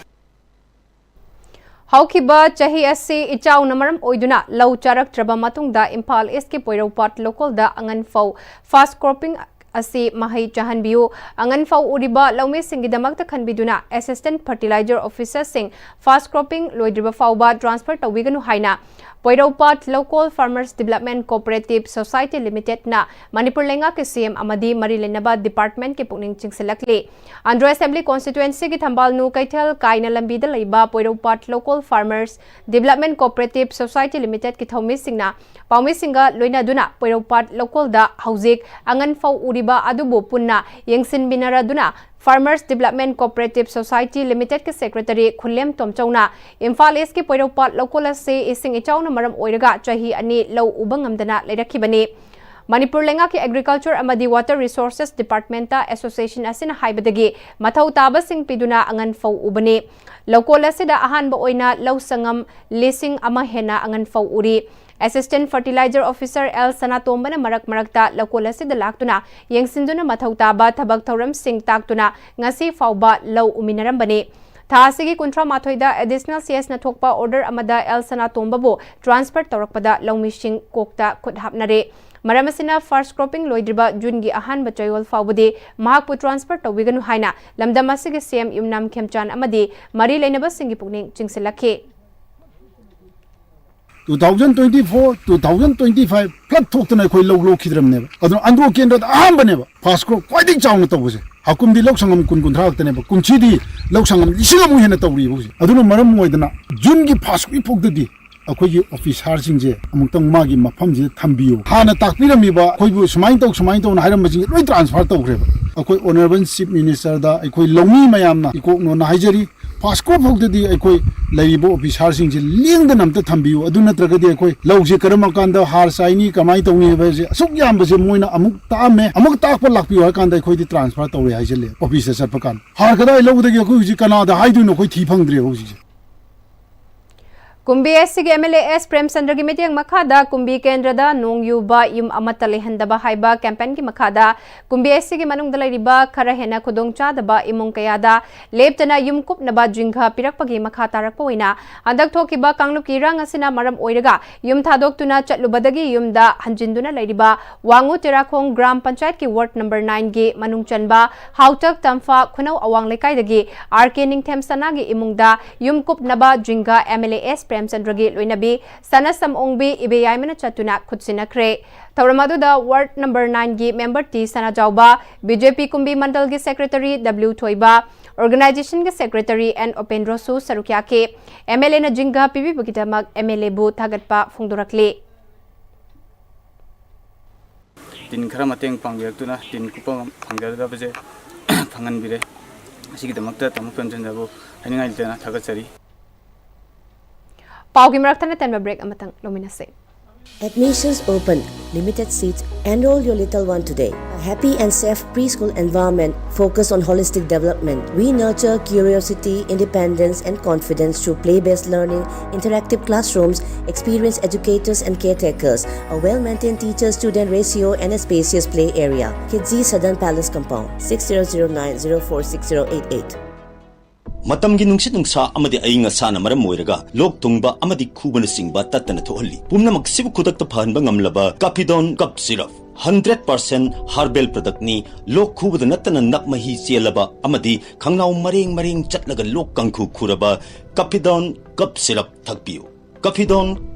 ꯍꯧꯈꯤꯕ ꯆꯍꯤ ꯑꯁꯤ ꯏꯆꯥꯎꯅ ꯃꯔꯝ ꯑꯣꯏꯗꯨꯅ ꯂꯧ ꯆꯥꯔꯛꯇ꯭ꯔꯕ ꯃꯇꯨꯡꯗ ꯏꯝꯐꯥꯜ ꯏꯁꯀꯤ ꯄꯣꯏꯔꯧꯄꯥꯠ ꯂꯣꯀꯣꯜꯗ ꯑꯉꯟ ꯐꯧ ꯐꯥꯁ ꯀ꯭ꯔꯣꯞꯄꯤꯡ ꯑꯁꯤ ꯃꯍꯩ ꯆꯥꯍꯟꯕꯤꯌꯨ꯫ ꯑꯉꯟ ꯐꯧ ꯎꯔꯤꯕ ꯂꯧꯃꯤꯁꯤꯡꯒꯤꯗꯃꯛꯇ ꯈꯟꯕꯤꯗꯨꯅ ꯑꯦꯁꯤꯁꯇꯦꯟꯠ ꯐꯔꯇꯤꯂꯥꯏꯖꯔ ꯑꯣꯐꯤꯁꯔꯁꯤꯡ ꯐꯥꯁ ꯀ꯭ꯔꯣꯞꯄꯤꯡ ꯂꯣꯏꯗ꯭ꯔꯤꯕ ꯐꯥꯎꯕ ꯇ꯭ꯔꯥꯟꯁꯐꯔ ꯇꯧꯕꯤꯒꯅꯨ ꯍꯥꯏꯅ Poiroupat Loukol farmers development cooperative society ꯂꯤꯃꯤꯇꯦꯗꯅ ꯃꯅꯤꯄꯨꯔ ꯂꯩꯉꯥꯛꯀꯤ ꯁꯤꯑꯦꯝ ꯑꯃꯗꯤ ꯃꯔꯤ ꯂꯩꯅꯕ ꯗꯤꯄꯥꯔꯠꯃꯦꯟꯠꯀꯤ ꯄꯨꯛꯅꯤꯡ ꯆꯤꯡꯁꯤꯜꯂꯛꯂꯤ꯫ ꯑꯟꯗ꯭ꯔꯣ ꯑꯦꯁꯦꯝꯕ꯭ꯂꯤ ꯀꯣꯟꯁꯇꯤꯇ꯭ꯋꯦꯟꯁꯤꯒꯤ ꯊꯝꯕꯥꯜꯅꯨ ꯀꯩꯊꯦꯜ ꯀꯥꯏꯅ ꯂꯝꯕꯤꯗ ꯂꯩꯕ Poiroupat Loukol farmers development cooperative society ꯂꯤꯃꯤꯇꯦꯗꯀꯤ ꯊꯧꯃꯤꯁꯤꯡꯅ ꯄꯥꯎꯃꯤꯁꯤꯡꯒ ꯂꯣꯏꯅꯗꯨꯅ ꯄꯣꯏꯔꯧꯄꯥꯠ ꯂꯧꯀꯣꯜꯗ ꯍꯧꯖꯤꯛ ꯑꯉꯟ ꯐꯧ ꯎꯔꯤꯕ ꯑꯗꯨꯕꯨ ꯄꯨꯟꯅ ꯌꯦꯡꯁꯤꯟꯃꯤꯟꯅꯔꯗꯨꯅ ꯐꯥꯔꯃꯔꯁ ꯗꯤꯕꯂꯞꯃꯦꯟ ꯀꯣꯑꯣꯄꯔꯦꯇꯤꯚ ꯁꯣꯁꯥꯏꯇꯤ ꯂꯤꯃꯤꯇꯦꯗꯀꯤ ꯁꯦꯀ꯭ꯔꯦꯇꯔꯤ ꯈꯨꯂꯦꯝ ꯇꯣꯝꯆꯧꯅ ꯏꯝꯐꯥꯜ ꯏꯁꯀꯤ ꯄꯣꯏꯔꯧꯄꯥꯠ ꯂꯧꯀꯣꯜ ꯑꯁꯤ ꯏꯁꯤꯡ ꯏꯆꯥꯎꯅ ꯃꯔꯝ ꯑꯣꯏꯔꯒ ꯆꯍꯤ ꯑꯅꯤ ꯂꯧ ꯎꯕ ꯉꯝꯗꯅ ꯂꯩꯔꯛꯈꯤꯕꯅꯤ꯫ ꯃꯅꯤꯄꯨꯔ ꯂꯩꯉꯥꯛꯀꯤ ꯑꯦꯒ꯭ꯔꯤꯀꯜꯆꯔ ꯑꯃꯗꯤ ꯋꯥꯇꯔ ꯔꯤꯁꯣꯔꯁꯦꯁ ꯗꯤꯄꯥꯔꯠꯃꯦꯟꯠꯇ ꯑꯦꯁꯣꯁꯤꯌꯦꯁꯟ ꯑꯁꯤꯅ ꯍꯥꯏꯕꯗꯒꯤ ꯃꯊꯧ ꯇꯥꯕꯁꯤꯡ ꯄꯤꯗꯨꯅ ꯑꯉꯟ ꯐꯧ ꯎꯕꯅꯤ꯫ ꯂꯧꯀꯣꯜ ꯑꯁꯤꯗ ꯑꯍꯥꯟꯕ ꯑꯣꯏꯅ ꯂꯧ ꯁꯪꯉꯝ ꯂꯤꯁꯤꯡ ꯑꯃ ꯍꯦꯟꯅ ꯑꯉꯟ ꯐꯧ ꯎꯔꯤ꯫ ꯑꯦꯁꯤꯁꯇꯦꯟꯠ ꯐꯔꯇꯤꯂꯥꯏꯖꯔ ꯑꯣꯐꯤꯁꯔ ꯑꯦꯜ ꯁꯅꯥꯇꯣꯝꯕꯅ ꯃꯔꯛ ꯃꯔꯛꯇ ꯂꯧꯀꯣꯜ ꯑꯁꯤꯗ ꯂꯥꯛꯇꯨꯅ ꯌꯦꯡꯁꯤꯟꯗꯨꯅ ꯃꯊꯧ ꯇꯥꯕ ꯊꯕꯛ ꯊꯧꯔꯝꯁꯤꯡ ꯇꯥꯛꯇꯨꯅ ꯉꯁꯤ ꯐꯥꯎꯕ ꯂꯧ ꯎꯃꯤꯟꯅꯔꯝꯕꯅꯤ꯫ ꯊꯥ ꯑꯁꯤꯒꯤ ꯀꯨꯟꯊ꯭ꯔꯥ ꯃꯥꯊꯣꯏꯗ ꯑꯦꯗꯤꯁꯅꯦꯜ ꯁꯤꯑꯦꯁꯅ ꯊꯣꯛꯄ ꯑꯣꯔꯗꯔ ꯑꯃꯗ ꯑꯦꯜ ꯁꯅꯥꯇꯣꯝꯕꯕꯨ ꯇ꯭ꯔꯥꯟꯁꯐꯔ ꯇꯧꯔꯛꯄꯗ ꯂꯧꯃꯤꯁꯤꯡ ꯀꯣꯛꯇ ꯈꯨꯠ ꯍꯥꯞꯅꯔꯦ꯫ ꯃꯔꯝ ꯑꯁꯤꯅ ꯐꯥꯔꯁ ꯀ꯭ꯔꯣꯞꯄꯤꯡ ꯂꯣꯏꯗ꯭ꯔꯤꯕ ꯖꯨꯟꯒꯤ ꯑꯍꯥꯟꯕ ꯆꯌꯣꯜ ꯐꯥꯎꯕꯗꯤ ꯃꯍꯥꯛꯄꯨ ꯇ꯭ꯔꯥꯟꯁꯐꯔ ꯇꯧꯕꯤꯒꯅꯨ ꯍꯥꯏꯅ ꯂꯝꯗꯝ ꯑꯁꯤꯒꯤ ꯁꯤꯑꯦꯝ ꯌꯨꯝꯅꯥꯝ ꯈꯦꯝꯆꯥꯟ ꯑꯃꯗꯤ ꯃꯔꯤ ꯂꯩꯅꯕꯁꯤꯡꯒꯤ ꯄꯨꯛꯅꯤꯡ ꯆꯤꯡꯁꯤꯜꯂꯛꯈꯤ꯫ two thousand twenty-four, two thousand twenty-five flood ꯊꯣꯛꯇꯅ ꯑꯩꯈꯣꯏ ꯂꯧ ꯂꯣꯛꯈꯤꯗ꯭ꯔꯕꯅꯦꯕ꯫ ꯑꯗꯨꯅ ꯑꯟꯗ꯭ꯔꯣ ꯀꯦꯟꯗ꯭ꯔꯗ ꯑꯍꯥꯟꯕꯅꯦꯕ ꯐꯥꯔꯁ ꯀ꯭ꯔꯣꯞ ꯈ꯭ꯋꯥꯏꯗꯒꯤ ꯆꯥꯎꯅ ꯇꯧꯕꯁꯦ꯫ ꯍꯥꯀꯨꯝꯗꯤ ꯂꯧ ꯁꯪꯉꯝ ꯀꯨꯟ ꯀꯨꯟꯊ꯭ꯔꯥ ꯈꯛꯇꯅꯦꯕ, ꯀꯨꯝꯁꯤꯗꯤ ꯂꯧ ꯁꯪꯉꯝ ꯂꯤꯁꯤꯡ ꯑꯃꯨꯛ ꯍꯦꯟꯅ ꯇꯧꯔꯤꯕ ꯍꯧꯖꯤꯛ꯫ ꯑꯗꯨꯅ ꯃꯔꯝ ꯑꯣꯏꯗꯅ ꯖꯨꯟꯒꯤ ꯐꯥꯔꯁ ꯋꯤꯛ ꯐꯥꯎꯗꯗꯤ ꯑꯩꯈꯣꯏꯒꯤ ꯑꯣꯐꯤꯁꯥꯔꯁꯤꯡꯁꯦ ꯑꯃꯨꯛꯇꯪ ꯃꯥꯒꯤ ꯃꯐꯝꯁꯤꯗ ꯊꯝꯕꯤꯌꯨ꯫ ꯍꯥꯟꯅ ꯇꯥꯛꯄꯤꯔꯝꯃꯤꯕ ꯑꯩꯈꯣꯏꯕꯨ ꯁꯨꯃꯥꯏꯅ ꯇꯧ, ꯁꯨꯃꯥꯏꯅ ꯇꯧꯅ ꯍꯥꯏꯔꯝꯕꯁꯤꯡꯁꯦ ꯂꯣꯏ ꯇ꯭ꯔꯥꯟꯁꯐꯔ ꯇꯧꯈ꯭ꯔꯦꯕ꯫ ꯑꯩꯈꯣꯏ ꯑꯣꯅꯔꯦꯕꯜ ꯆꯤꯐ ꯃꯤꯅꯤꯁꯇꯔꯗ ꯑꯩꯈꯣꯏ ꯂꯧꯃꯤ ꯃꯌꯥꯝꯅ ꯏꯀꯣꯛꯅꯣꯅ ꯍꯥꯏꯖꯔꯤ꯫ ꯐꯥꯔꯁ ꯀ꯭ꯔꯣꯞ ꯐꯥꯎꯗꯗꯤ ꯑꯩꯈꯣꯏ ꯂꯩꯔꯤꯕ ꯑꯣꯐꯤꯁꯥꯔꯁꯤꯡꯁꯦ ꯂꯦꯡꯗꯅ ꯑꯝꯇ ꯊꯝꯕꯤꯌꯨ꯫ ꯑꯗꯨ ꯅꯠꯇ꯭ꯔꯒꯗꯤ ꯑꯩꯈꯣꯏ ꯂꯧꯁꯦ ꯀꯔꯝꯕ ꯀꯥꯟꯗ ꯍꯥꯔ ꯆꯥꯏꯅꯤ, ꯀꯃꯥꯏꯅ ꯇꯧꯅꯤ ꯍꯥꯏꯕꯁꯦ ꯑꯁꯨꯛ ꯌꯥꯝꯕꯁꯦ ꯃꯣꯏꯅ ꯑꯃꯨꯛ ꯇꯥꯛꯑꯝꯃꯦ, ꯑꯃꯨꯛ ꯇꯥꯛꯄ ꯂꯥꯛꯄꯤꯌꯨ ꯍꯥꯏ ꯀꯥꯟꯗ ꯑꯩꯈꯣꯏꯗꯤ ꯇ꯭ꯔꯥꯟꯁꯐꯔ ꯇꯧꯔꯦ ꯍꯥꯏꯖꯜꯂꯦ ꯑꯣꯐꯤꯁꯇ ꯆꯠꯄ ꯀꯥꯟꯗ꯫ ꯍꯥꯔ ꯀꯗꯥꯏ ꯂꯧꯒꯗꯒꯦ? ꯑꯩꯈꯣꯏ ꯍꯧꯖꯤꯛ ꯀꯅꯥꯗ ꯍꯥꯏꯗꯣꯏꯅꯣ? ꯑꯩꯈꯣꯏ ꯊꯤ ꯐꯪꯗ꯭ꯔꯦꯕ ꯍꯧꯖꯤꯛꯁꯦ꯫ ꯀꯨꯝꯕꯤ ꯑꯦꯁ ꯁꯤꯒꯤ ꯑꯦꯝ ꯑꯦꯜ ꯑꯦ ꯑꯦꯁ ꯄ꯭ꯔꯦꯝꯆꯟꯗ꯭ꯔꯒꯤ ꯃꯤꯠꯌꯦꯡ ꯃꯈꯥꯗ ꯀꯨꯝꯕꯤ ꯀꯦꯟꯗ꯭ꯔꯗ ꯅꯣꯡ ꯌꯨꯕ ꯌꯨꯝ ꯑꯃꯠꯇ ꯂꯩꯍꯟꯗꯕ ꯍꯥꯏꯕ ꯀꯦꯝꯄꯦꯟꯒꯤ ꯃꯈꯥꯗ ꯀꯨꯝꯕꯤ ꯑꯦꯁ ꯁꯤꯒꯤ ꯃꯅꯨꯡꯗ ꯂꯩꯔꯤꯕ ꯈꯔ ꯍꯦꯟꯅ ꯈꯨꯗꯣꯡꯆꯥꯗꯕ ꯏꯃꯨꯡ ꯀꯌꯥꯗ ꯂꯦꯞꯇꯅ ꯌꯨꯝ ꯀꯨꯞꯅꯕ ꯖꯤꯡꯒ ꯄꯤꯔꯛꯄꯒꯤ ꯃꯈꯥ ꯇꯥꯔꯛꯄ ꯑꯣꯏꯅ ꯍꯟꯗꯛ ꯊꯣꯛꯈꯤꯕ ꯀꯥꯡꯂꯨꯞꯀꯤ ꯏꯔꯥꯡ ꯑꯁꯤꯅ ꯃꯔꯝ ꯑꯣꯏꯔꯒ ꯌꯨꯝ ꯊꯥꯗꯣꯛꯇꯨꯅ ꯆꯠꯂꯨꯕꯗꯒꯤ ꯌꯨꯝꯗ ꯍꯟꯖꯤꯟꯗꯨꯅ ꯂꯩꯔꯤꯕ ꯋꯥꯉꯨ ꯇꯦꯔꯥꯈꯣꯡ ꯒ꯭ꯔꯥꯝ ꯄꯟꯆꯥꯌꯠꯀꯤ ꯋꯥꯔꯗ ꯅꯝꯕꯔ ꯅꯥꯏꯟꯒꯤ ꯃꯅꯨꯡ ꯆꯟꯕ ꯍꯥꯎꯇꯛ ꯇꯝꯐꯥ ꯈꯨꯅꯧ ꯑꯋꯥꯡ ꯂꯩꯀꯥꯏꯗꯒꯤ ꯑꯥꯔ ꯀꯦ ꯅꯤꯡꯊꯦꯝ ꯁꯅꯥꯒꯤ ꯏꯃꯨꯡꯗ ꯌꯨꯝ ꯀꯨꯞꯅꯕ ꯖꯤꯡꯒ ꯑꯦꯝ ꯑꯦꯜ ꯑꯦ ꯑꯦꯁ ꯄ꯭ꯔꯦꯝꯆꯟꯗ꯭ꯔꯒꯤ ꯂꯣꯏꯅꯕꯤ ꯁꯅꯥꯁꯝ ꯑꯣꯡꯕꯤ ꯏꯕꯦꯌꯥꯏꯃꯅ ꯆꯠꯇꯨꯅ ꯈꯨꯠꯁꯤꯟꯅꯈ꯭ꯔꯦ꯫ ꯊꯧꯔꯝ ꯑꯗꯨꯗ ꯋꯥꯔꯗ ꯅꯝꯕꯔ ꯅꯥꯏꯟꯒꯤ ꯃꯦꯝꯕꯔ ꯇꯤ ꯁꯅꯥꯖꯥꯎꯕ, ꯕꯤ ꯖꯦ ꯄꯤ ꯀꯨꯝꯕꯤ ꯃꯟꯗꯜꯒꯤ ꯁꯦꯀ꯭ꯔꯦꯇꯔꯤ ꯗꯕ꯭ꯂꯤꯎ ꯊꯣꯏꯕ, ꯑꯣꯔꯒꯅꯥꯏꯖꯦꯁꯟꯒꯤ ꯁꯦꯀ꯭ꯔꯦꯇꯔꯤ ꯑꯦꯟ ꯎꯄꯦꯟꯗ꯭ꯔꯣꯁꯨ ꯁꯔꯨꯛ ꯌꯥꯈꯤ꯫ ꯑꯦꯝ ꯑꯦꯜ ꯑꯦꯅ ꯖꯤꯡꯒ ꯄꯤꯕꯤꯕꯒꯤꯗꯃꯛ ꯑꯦꯝ ꯑꯦꯜ ꯑꯦꯕꯨ ꯊꯥꯒꯠꯄ ꯐꯣꯡꯗꯣꯔꯛꯂꯤ꯫ ꯇꯤꯟ ꯈꯔ ꯃꯇꯦꯡ ꯄꯥꯡꯕꯤꯔꯛꯇꯨꯅ ꯇꯤꯟ ꯀꯨꯞꯄ ꯐꯪꯖꯗꯕꯁꯦ ꯐꯪꯍꯟꯕꯤꯔꯦ꯫ ꯑꯁꯤꯒꯤꯗꯃꯛꯇ ꯇꯥꯃꯣ ꯄ꯭ꯔꯦꯝꯆꯟꯗ꯭ꯔꯕꯨ ꯍꯥꯏꯅꯤꯡꯉꯥꯏ ꯂꯩꯇꯅ ꯊꯥꯒꯠꯆꯔꯤ꯫ ꯄꯥꯎꯒꯤ ꯃꯔꯛ ꯊꯠꯅ ꯇꯟꯕ ꯕ꯭ꯔꯦꯛ ꯑꯃꯇꯪ ꯂꯧꯃꯤꯟꯅꯁꯦ꯫ Admissions open. Limited seats. Enroll your little one today. A happy and safe preschool environment focused on holistic development. We nurture curiosity, independence, and confidence through play-based learning, interactive classrooms, experienced educators and caretakers, a well-maintained teacher-student ratio, and a spacious play area. Kidzi Southern Palace Compound, six zero zero nine zero four six zero eight eight. ꯃꯇꯝꯒꯤ ꯅꯨꯡꯁꯤꯠ ꯅꯨꯡꯁꯥ ꯑꯃꯗꯤ ꯑꯏꯪ ꯑꯁꯥꯅ ꯃꯔꯝ ꯑꯣꯏꯔꯒ ꯂꯣꯛ ꯊꯨꯡꯕ ꯑꯃꯗꯤ ꯈꯨꯕꯅꯆꯤꯡꯕ ꯇꯠꯇꯅ ꯊꯣꯛꯍꯜꯂꯤ꯫ ꯄꯨꯝꯅꯃꯛꯁꯤꯕꯨ ꯈꯨꯗꯛꯇ ꯐꯍꯟꯕ ꯉꯝꯂꯕ ꯀꯥꯐꯤꯗꯣꯟ ꯀꯞ ꯁꯤꯔꯞ, ꯍꯟꯗ꯭ꯔꯦꯠ ꯄꯥꯔꯁꯦꯟ ꯍꯥꯔꯕꯦꯜ ꯄ꯭ꯔꯗꯛꯅꯤ꯫ ꯂꯣꯛ ꯈꯨꯕꯗ ꯅꯠꯇꯅ ꯅꯞ ꯃꯍꯤ ꯆꯦꯜꯂꯕ ꯑꯃꯗꯤ ꯈꯪꯅꯥꯎ ꯃꯔꯦꯡ ꯃꯔꯦꯡ ꯆꯠꯂꯒ ꯂꯣꯛ ꯀꯥꯡꯈꯨ ꯈꯨꯔꯕ ꯀꯥꯐꯤꯗꯣꯟ ꯀꯞ ꯁꯤꯔꯞ ꯊꯛꯄꯤꯌꯨ꯫ ꯀꯥꯐꯤꯗꯣꯟ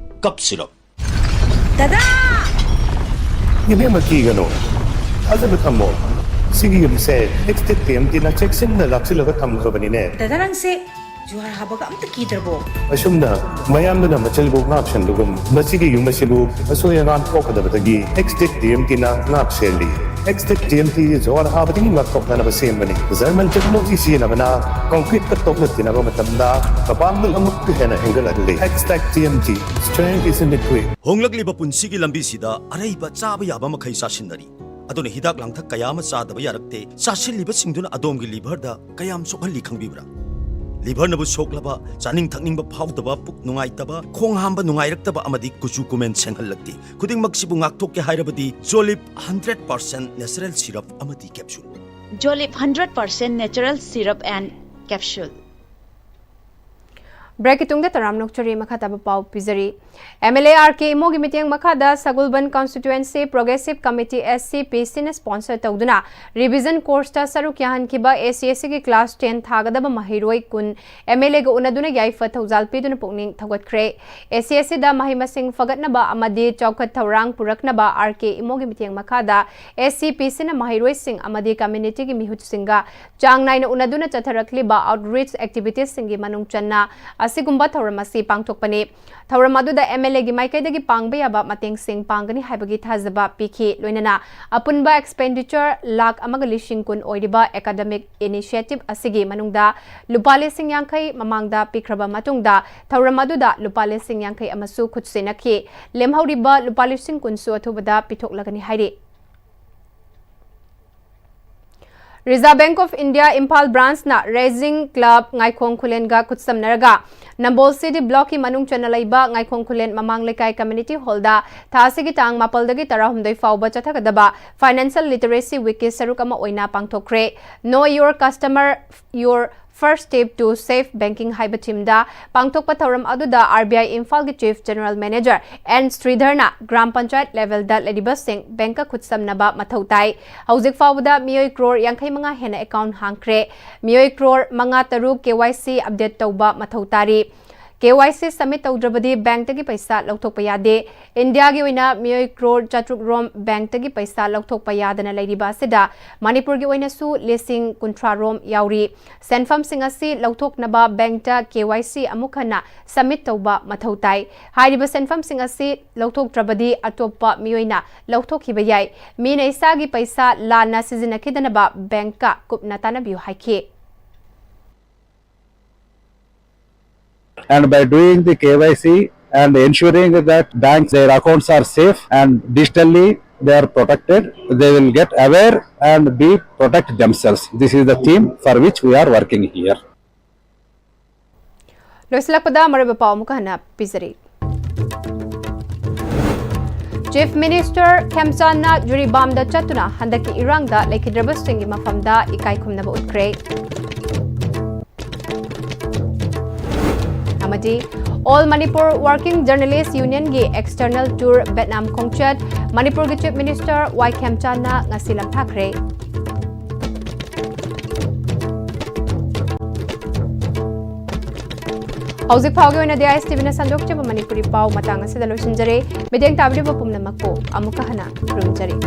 ꯀꯞ ꯁꯤꯔꯞ꯫ ꯗꯗꯥ! ꯏꯕꯦꯝꯃ, ꯀꯤꯒꯅꯨ꯫ ꯊꯥꯖꯕ ꯊꯝꯃꯣ꯫ ꯁꯤꯒꯤ ꯌꯨꯝꯁꯦ ꯑꯦꯛꯁꯇꯦꯛ ꯇꯤ ꯑꯦꯝ ꯇꯤꯅ ꯆꯦꯛꯁꯤꯟꯅ ꯂꯥꯛꯁꯤꯜꯂꯒ ꯊꯝꯈ꯭ꯔꯕꯅꯤꯅꯦ꯫ ꯗꯗꯥ, ꯅꯪꯁꯦ ꯖꯨꯍꯥꯔ ꯍꯥꯕꯒ ꯑꯝꯇ ꯀꯤꯗ꯭ꯔꯕꯣ? ꯑꯁꯨꯝꯅ ꯃꯌꯥꯝꯗꯨꯅ ꯃꯆꯤꯜꯕꯨ ꯉꯥꯛꯁꯦꯟꯕꯒꯨꯝ, ꯃꯁꯤꯒꯤ ꯌꯨꯝ ꯑꯁꯤꯕꯨ ꯑꯁꯣꯏ ꯑꯉꯥꯝ ꯊꯣꯛꯀꯗꯕꯗꯒꯤ ꯑꯦꯛꯁꯇꯦꯛ ꯇꯤ ꯑꯦꯝ ꯇꯤꯅ ꯉꯥꯛ ꯁꯦꯜꯂꯤ꯫ ꯑꯦꯛꯁꯇꯦꯛ ꯇꯤ ꯑꯦꯝ ꯇꯤ ꯖꯨꯍꯥꯔ ꯍꯥꯕꯗꯒꯤ ꯉꯥꯛꯊꯣꯛꯅꯅꯕ ꯁꯦꯝꯕꯅꯤ꯫ ꯖꯔꯃꯟ ꯇꯦꯛꯅꯣꯂꯣꯖꯤ ꯁꯤꯖꯤꯟꯅꯕꯅ ꯀꯣꯡꯀ꯭ꯔꯤꯠꯀ ꯇꯣꯛꯅ ꯇꯤꯟꯅꯕ ꯃꯇꯝꯗ ꯃꯄꯥꯡꯒꯜ ꯑꯃꯨꯛꯀ ꯍꯦꯟꯅ ꯍꯦꯟꯒꯠꯍꯜꯂꯤ꯫ ꯑꯦꯛꯁꯇꯦꯛ T M T, strength is in the grit. ꯍꯣꯡꯂꯛꯂꯤꯕ ꯄꯨꯟꯁꯤꯒꯤ ꯂꯝꯕꯤꯁꯤꯗ ꯑꯔꯩꯕ ꯆꯥꯕ ꯌꯥꯕ ꯃꯈꯩ ꯆꯥꯁꯤꯟꯅꯔꯤ꯫ ꯑꯗꯨꯅ ꯍꯤꯗꯥꯛ ꯂꯥꯡꯊꯛ ꯀꯌꯥ ꯑꯃ ꯆꯥꯗꯕ ꯌꯥꯔꯛꯇꯦ꯫ ꯆꯥꯁꯤꯜꯂꯤꯕꯁꯤꯡꯗꯨꯅ ꯑꯗꯣꯝꯒꯤ ꯂꯤꯚꯔꯗ ꯀꯌꯥꯝ ꯁꯣꯛꯍꯜꯂꯤ ꯈꯪꯕꯤꯕ꯭ꯔꯥ? ꯂꯤꯚꯔꯅꯕꯨ ꯁꯣꯛꯂꯕ, ꯆꯥꯅꯤꯡ ꯊꯛꯅꯤꯡꯕ ꯐꯥꯎꯗꯕ, ꯄꯨꯛ ꯅꯨꯡꯉꯥꯏꯇꯕ, ꯈꯣꯡ ꯍꯥꯝꯕ ꯅꯨꯡꯉꯥꯏꯔꯛꯇꯕ ꯑꯃꯗꯤ ꯀꯨꯆꯨ ꯀꯨꯃꯦꯟ ꯁꯦꯡꯍꯜꯂꯛꯇꯦ꯫ ꯈꯨꯗꯤꯡꯃꯛꯁꯤꯕꯨ ꯉꯥꯛꯊꯣꯛꯀꯦ ꯍꯥꯏꯔꯕꯗꯤ ꯖꯣꯂꯤꯞ ꯍꯟꯗ꯭ꯔꯦꯠ ꯄꯥꯔꯁꯦꯟ ꯅꯦꯆꯔꯦꯜ ꯁꯤꯔꯞ ꯑꯃꯗꯤ ꯀꯦꯞꯁꯨꯜ꯫ ꯖꯣꯂꯤꯞ hundred percent natural syrup and capsule. ꯕ꯭ꯔꯦꯛꯀꯤ ꯇꯨꯡꯗ ꯇꯔꯥꯝꯅ ꯑꯣꯛꯆꯔꯤ꯫ ꯃꯈꯥ ꯇꯥꯕ ꯄꯥꯎ ꯄꯤꯖꯔꯤ꯫ MLA RK ꯏꯃꯣꯒꯤ ꯃꯤꯠꯌꯦꯡ ꯃꯈꯥꯗ ꯁꯒꯣꯜꯕꯟ Constituency Progressive Committee, SCPC ꯅ sponsor ꯇꯧꯗꯨꯅ revision course ꯇ ꯁꯔꯨꯛ ꯌꯥꯍꯟꯈꯤꯕ SC ST ꯒꯤ class ten ꯊꯥꯒꯗꯕ ꯃꯍꯩꯔꯣꯏ ꯀꯨꯟ MLA ꯒ ꯎꯅꯗꯨꯅ ꯌꯥꯏꯐ ꯊꯧꯖꯥꯜ ꯄꯤꯗꯨꯅ ꯄꯨꯛꯅꯤꯡ ꯊꯧꯒꯠꯈ꯭ꯔꯦ꯫ SC ST ꯗ ꯃꯍꯩ ꯃꯁꯤꯡ ꯐꯒꯠꯅꯕ ꯑꯃꯗꯤ ꯆꯥꯎꯈꯠ ꯊꯧꯔꯥꯡ ꯄꯨꯔꯛꯅꯕ RK ꯏꯃꯣꯒꯤ ꯃꯤꯠꯌꯦꯡ ꯃꯈꯥꯗ SCPC ꯅ ꯃꯍꯩꯔꯣꯏꯁꯤꯡ ꯑꯃꯗꯤ community ꯒꯤ ꯃꯤꯍꯨꯠꯁꯤꯡꯒ ꯆꯥꯡ ꯅꯥꯏꯅ ꯎꯅꯗꯨꯅ ꯆꯠꯊꯔꯛꯂꯤꯕ outreach activities ꯁꯤꯡꯒꯤ ꯃꯅꯨꯡ ꯆꯟꯅ ꯑꯁꯤꯒꯨꯝꯕ ꯊꯧꯔꯝ ꯑꯁꯤ ꯄꯥꯡꯊꯣꯛꯄꯅꯤ꯫ ꯊꯧꯔꯝ ꯑꯗꯨꯗ MLA ꯒꯤ ꯃꯥꯏꯀꯩꯗꯒꯤ ꯄꯥꯡꯕ ꯌꯥꯕ ꯃꯇꯦꯡꯁꯤꯡ ꯄꯥꯡꯒꯅꯤ ꯍꯥꯏꯕꯒꯤ ꯊꯥꯖꯕ ꯄꯤꯈꯤ꯫ ꯂꯣꯏꯅꯅ ꯑꯄꯨꯟꯕ expenditure ꯂꯥꯈ ꯑꯃꯒ ꯂꯤꯁꯤꯡ ꯀꯨꯟ ꯑꯣꯏꯔꯤꯕ academic initiative ꯑꯁꯤꯒꯤ ꯃꯅꯨꯡꯗ ꯂꯨꯄꯥ ꯂꯤꯁꯤꯡ ꯌꯥꯡꯈꯩ ꯃꯃꯥꯡꯗ ꯄꯤꯈ꯭ꯔꯕ ꯃꯇꯨꯡꯗ ꯊꯧꯔꯝ ꯑꯗꯨꯗ ꯂꯨꯄꯥ ꯂꯤꯁꯤꯡ ꯌꯥꯡꯈꯩ ꯑꯃꯁꯨ ꯈꯨꯠꯁꯤꯟꯅꯈꯤ꯫ ꯂꯦꯝꯍꯧꯔꯤꯕ ꯂꯨꯄꯥ ꯂꯤꯁꯤꯡ ꯀꯨꯟꯁꯨ ꯑꯊꯨꯕꯗ ꯄꯤꯊꯣꯛꯂꯒꯅꯤ ꯍꯥꯏꯔꯤ꯫ Reserve Bank of India Imphal branch ꯅ Raising Club ꯉꯥꯏꯈꯣꯡ ꯈꯨꯂꯦꯟꯒ ꯈꯨꯠꯁꯝꯅꯔꯒ ꯅꯝꯕꯣꯜ C D block ꯀꯤ ꯃꯅꯨꯡ ꯆꯟꯅ ꯂꯩꯕ ꯉꯥꯏꯈꯣꯡ ꯈꯨꯂꯦꯟ ꯃꯃꯥꯡ ꯂꯩꯀꯥꯏ community hall ꯗ ꯊꯥ ꯑꯁꯤꯒꯤ ꯇꯥꯡ ꯃꯥꯄꯜꯗꯒꯤ ꯇꯔꯥꯍꯨꯝꯗꯣꯏ ꯐꯥꯎꯕ ꯆꯠꯊꯒꯗꯕ Financial Literacy Week ꯀꯤ ꯁꯔꯨꯛ ꯑꯃ ꯑꯣꯏꯅ ꯄꯥꯡꯊꯣꯛꯈ꯭ꯔꯦ꯫ Know Your Customer, Your First Step to Safe Banking ꯍꯥꯏꯕ theme ꯗ ꯄꯥꯡꯊꯣꯛꯄ ꯊꯧꯔꯝ ꯑꯗꯨꯗ RBI ꯏꯝꯐꯥꯜꯒꯤ Chief General Manager N ꯁ꯭ꯔꯤꯙꯔꯅ ꯒ꯭ꯔꯥꯝ ꯄꯟꯆꯥꯌꯠ level ꯗ ꯂꯩꯔꯤꯕꯁꯤꯡ bank ꯀ ꯈꯨꯠꯁꯝꯅꯕ ꯃꯊꯧ ꯇꯥꯏ꯫ ꯍꯧꯖꯤꯛ ꯐꯥꯎꯕꯗ ꯃꯤꯑꯣꯏ ꯀ꯭ꯔꯣꯔ ꯌꯥꯡꯈꯩ ꯃꯉꯥ ꯍꯦꯟꯅ account ꯍꯥꯡꯈ꯭ꯔꯦ꯫ ꯃꯤꯑꯣꯏ ꯀ꯭ꯔꯣꯔ ꯃꯉꯥ ꯇꯔꯨꯛ KYC update ꯇꯧꯕ ꯃꯊꯧ ꯇꯥꯔꯤ꯫ KYC submit ꯇꯧꯗ꯭ꯔꯕꯗꯤ bank ꯇꯒꯤ ꯄꯩꯁꯥ ꯂꯧꯊꯣꯛꯄ ꯌꯥꯗꯦ꯫ ꯏꯟꯗꯤꯌꯥꯒꯤ ꯑꯣꯏꯅ ꯃꯤꯑꯣꯏ ꯀ꯭ꯔꯣꯔ ꯆꯥꯇ꯭ꯔꯨꯛ ꯔꯣꯝ bank ꯇꯒꯤ ꯄꯩꯁꯥ ꯂꯧꯊꯣꯛꯄ ꯌꯥꯗꯅ ꯂꯩꯔꯤꯕ ꯑꯁꯤꯗ ꯃꯅꯤꯄꯨꯔꯒꯤ ꯑꯣꯏꯅꯁꯨ ꯂꯤꯁꯤꯡ ꯀꯨꯟꯊ꯭ꯔꯥ ꯔꯣꯝ ꯌꯥꯎꯔꯤ꯫ ꯁꯦꯟꯐꯝꯁꯤꯡ ꯑꯁꯤ ꯂꯧꯊꯣꯛꯅꯕ bank ꯇ KYC ꯑꯃꯨꯛ ꯍꯟꯅ submit ꯇꯧꯕ ꯃꯊꯧ ꯇꯥꯏ꯫ ꯍꯥꯏꯔꯤꯕ ꯁꯦꯟꯐꯝꯁꯤꯡ ꯑꯁꯤ ꯂꯧꯊꯣꯛꯇ꯭ꯔꯕꯗꯤ ꯑꯇꯣꯞꯄ ꯃꯤꯑꯣꯏꯅ ꯂꯧꯊꯣꯛꯈꯤꯕ ꯌꯥꯏ꯫ ꯃꯤꯅ ꯏꯁꯥꯒꯤ ꯄꯩꯁꯥ ꯂꯥꯟꯅ ꯁꯤꯖꯤꯟꯅꯈꯤꯗꯅꯕ bank ꯀ ꯀꯨꯞꯅ ꯇꯥꯟꯅꯕꯤꯌꯨ ꯍꯥꯏꯈꯤ꯫ And by doing the KYC and ensuring that banks, their accounts are safe and digitally they are protected, they will get aware and be protect themselves. This is the theme for which we are working here. ꯂꯣꯏꯁꯤꯜꯂꯛꯄꯗ ꯃꯔꯨꯑꯣꯏꯕ ꯄꯥꯎ ꯑꯃꯨꯛꯀ ꯍꯟꯅ ꯄꯤꯖꯔꯤ꯫ Chief Minister ꯈꯦꯝꯆꯥꯟꯅ ꯖꯤꯔꯤꯕꯥꯝꯗ ꯆꯠꯇꯨꯅ ꯍꯟꯗꯛꯀꯤ ꯏꯔꯥꯡꯗ ꯂꯩꯈꯤꯗ꯭ꯔꯕꯁꯤꯡꯒꯤ ꯃꯐꯝꯗ ꯏꯀꯥꯏ ꯈꯨꯝꯅꯕ ꯎꯠꯈ꯭ꯔꯦ꯫ ꯑꯃꯗꯤ All Manipur Working Journalist Union ꯒꯤ external tour Vietnam ꯈꯣꯡꯆꯠ ꯃꯅꯤꯄꯨꯔꯒꯤ Chief Minister ꯋꯥꯏ ꯈꯦꯝꯆꯥꯟꯅ ꯉꯁꯤ ꯂꯝꯊꯥꯈ꯭ꯔꯦ꯫ ꯍꯧꯖꯤꯛ ꯐꯥꯎꯒꯤ ꯑꯣꯏꯅꯗꯤ ꯑꯥꯏ ꯑꯦꯁ ꯇꯤ ꯚꯤꯅ ꯁꯟꯗꯣꯛꯆꯕ ꯃꯅꯤꯄꯨꯔꯤ ꯄꯥꯎ ꯃꯇꯥꯡ ꯑꯁꯤꯗ ꯂꯣꯏꯁꯤꯟꯖꯔꯦ꯫ ꯃꯤꯠꯌꯦꯡ ꯇꯥꯕꯤꯔꯤꯕ ꯄꯨꯝꯅꯃꯛꯄꯨ ꯑꯃꯨꯛꯀ ꯍꯟꯅ ꯈꯨꯔꯨꯝꯖꯔꯤ꯫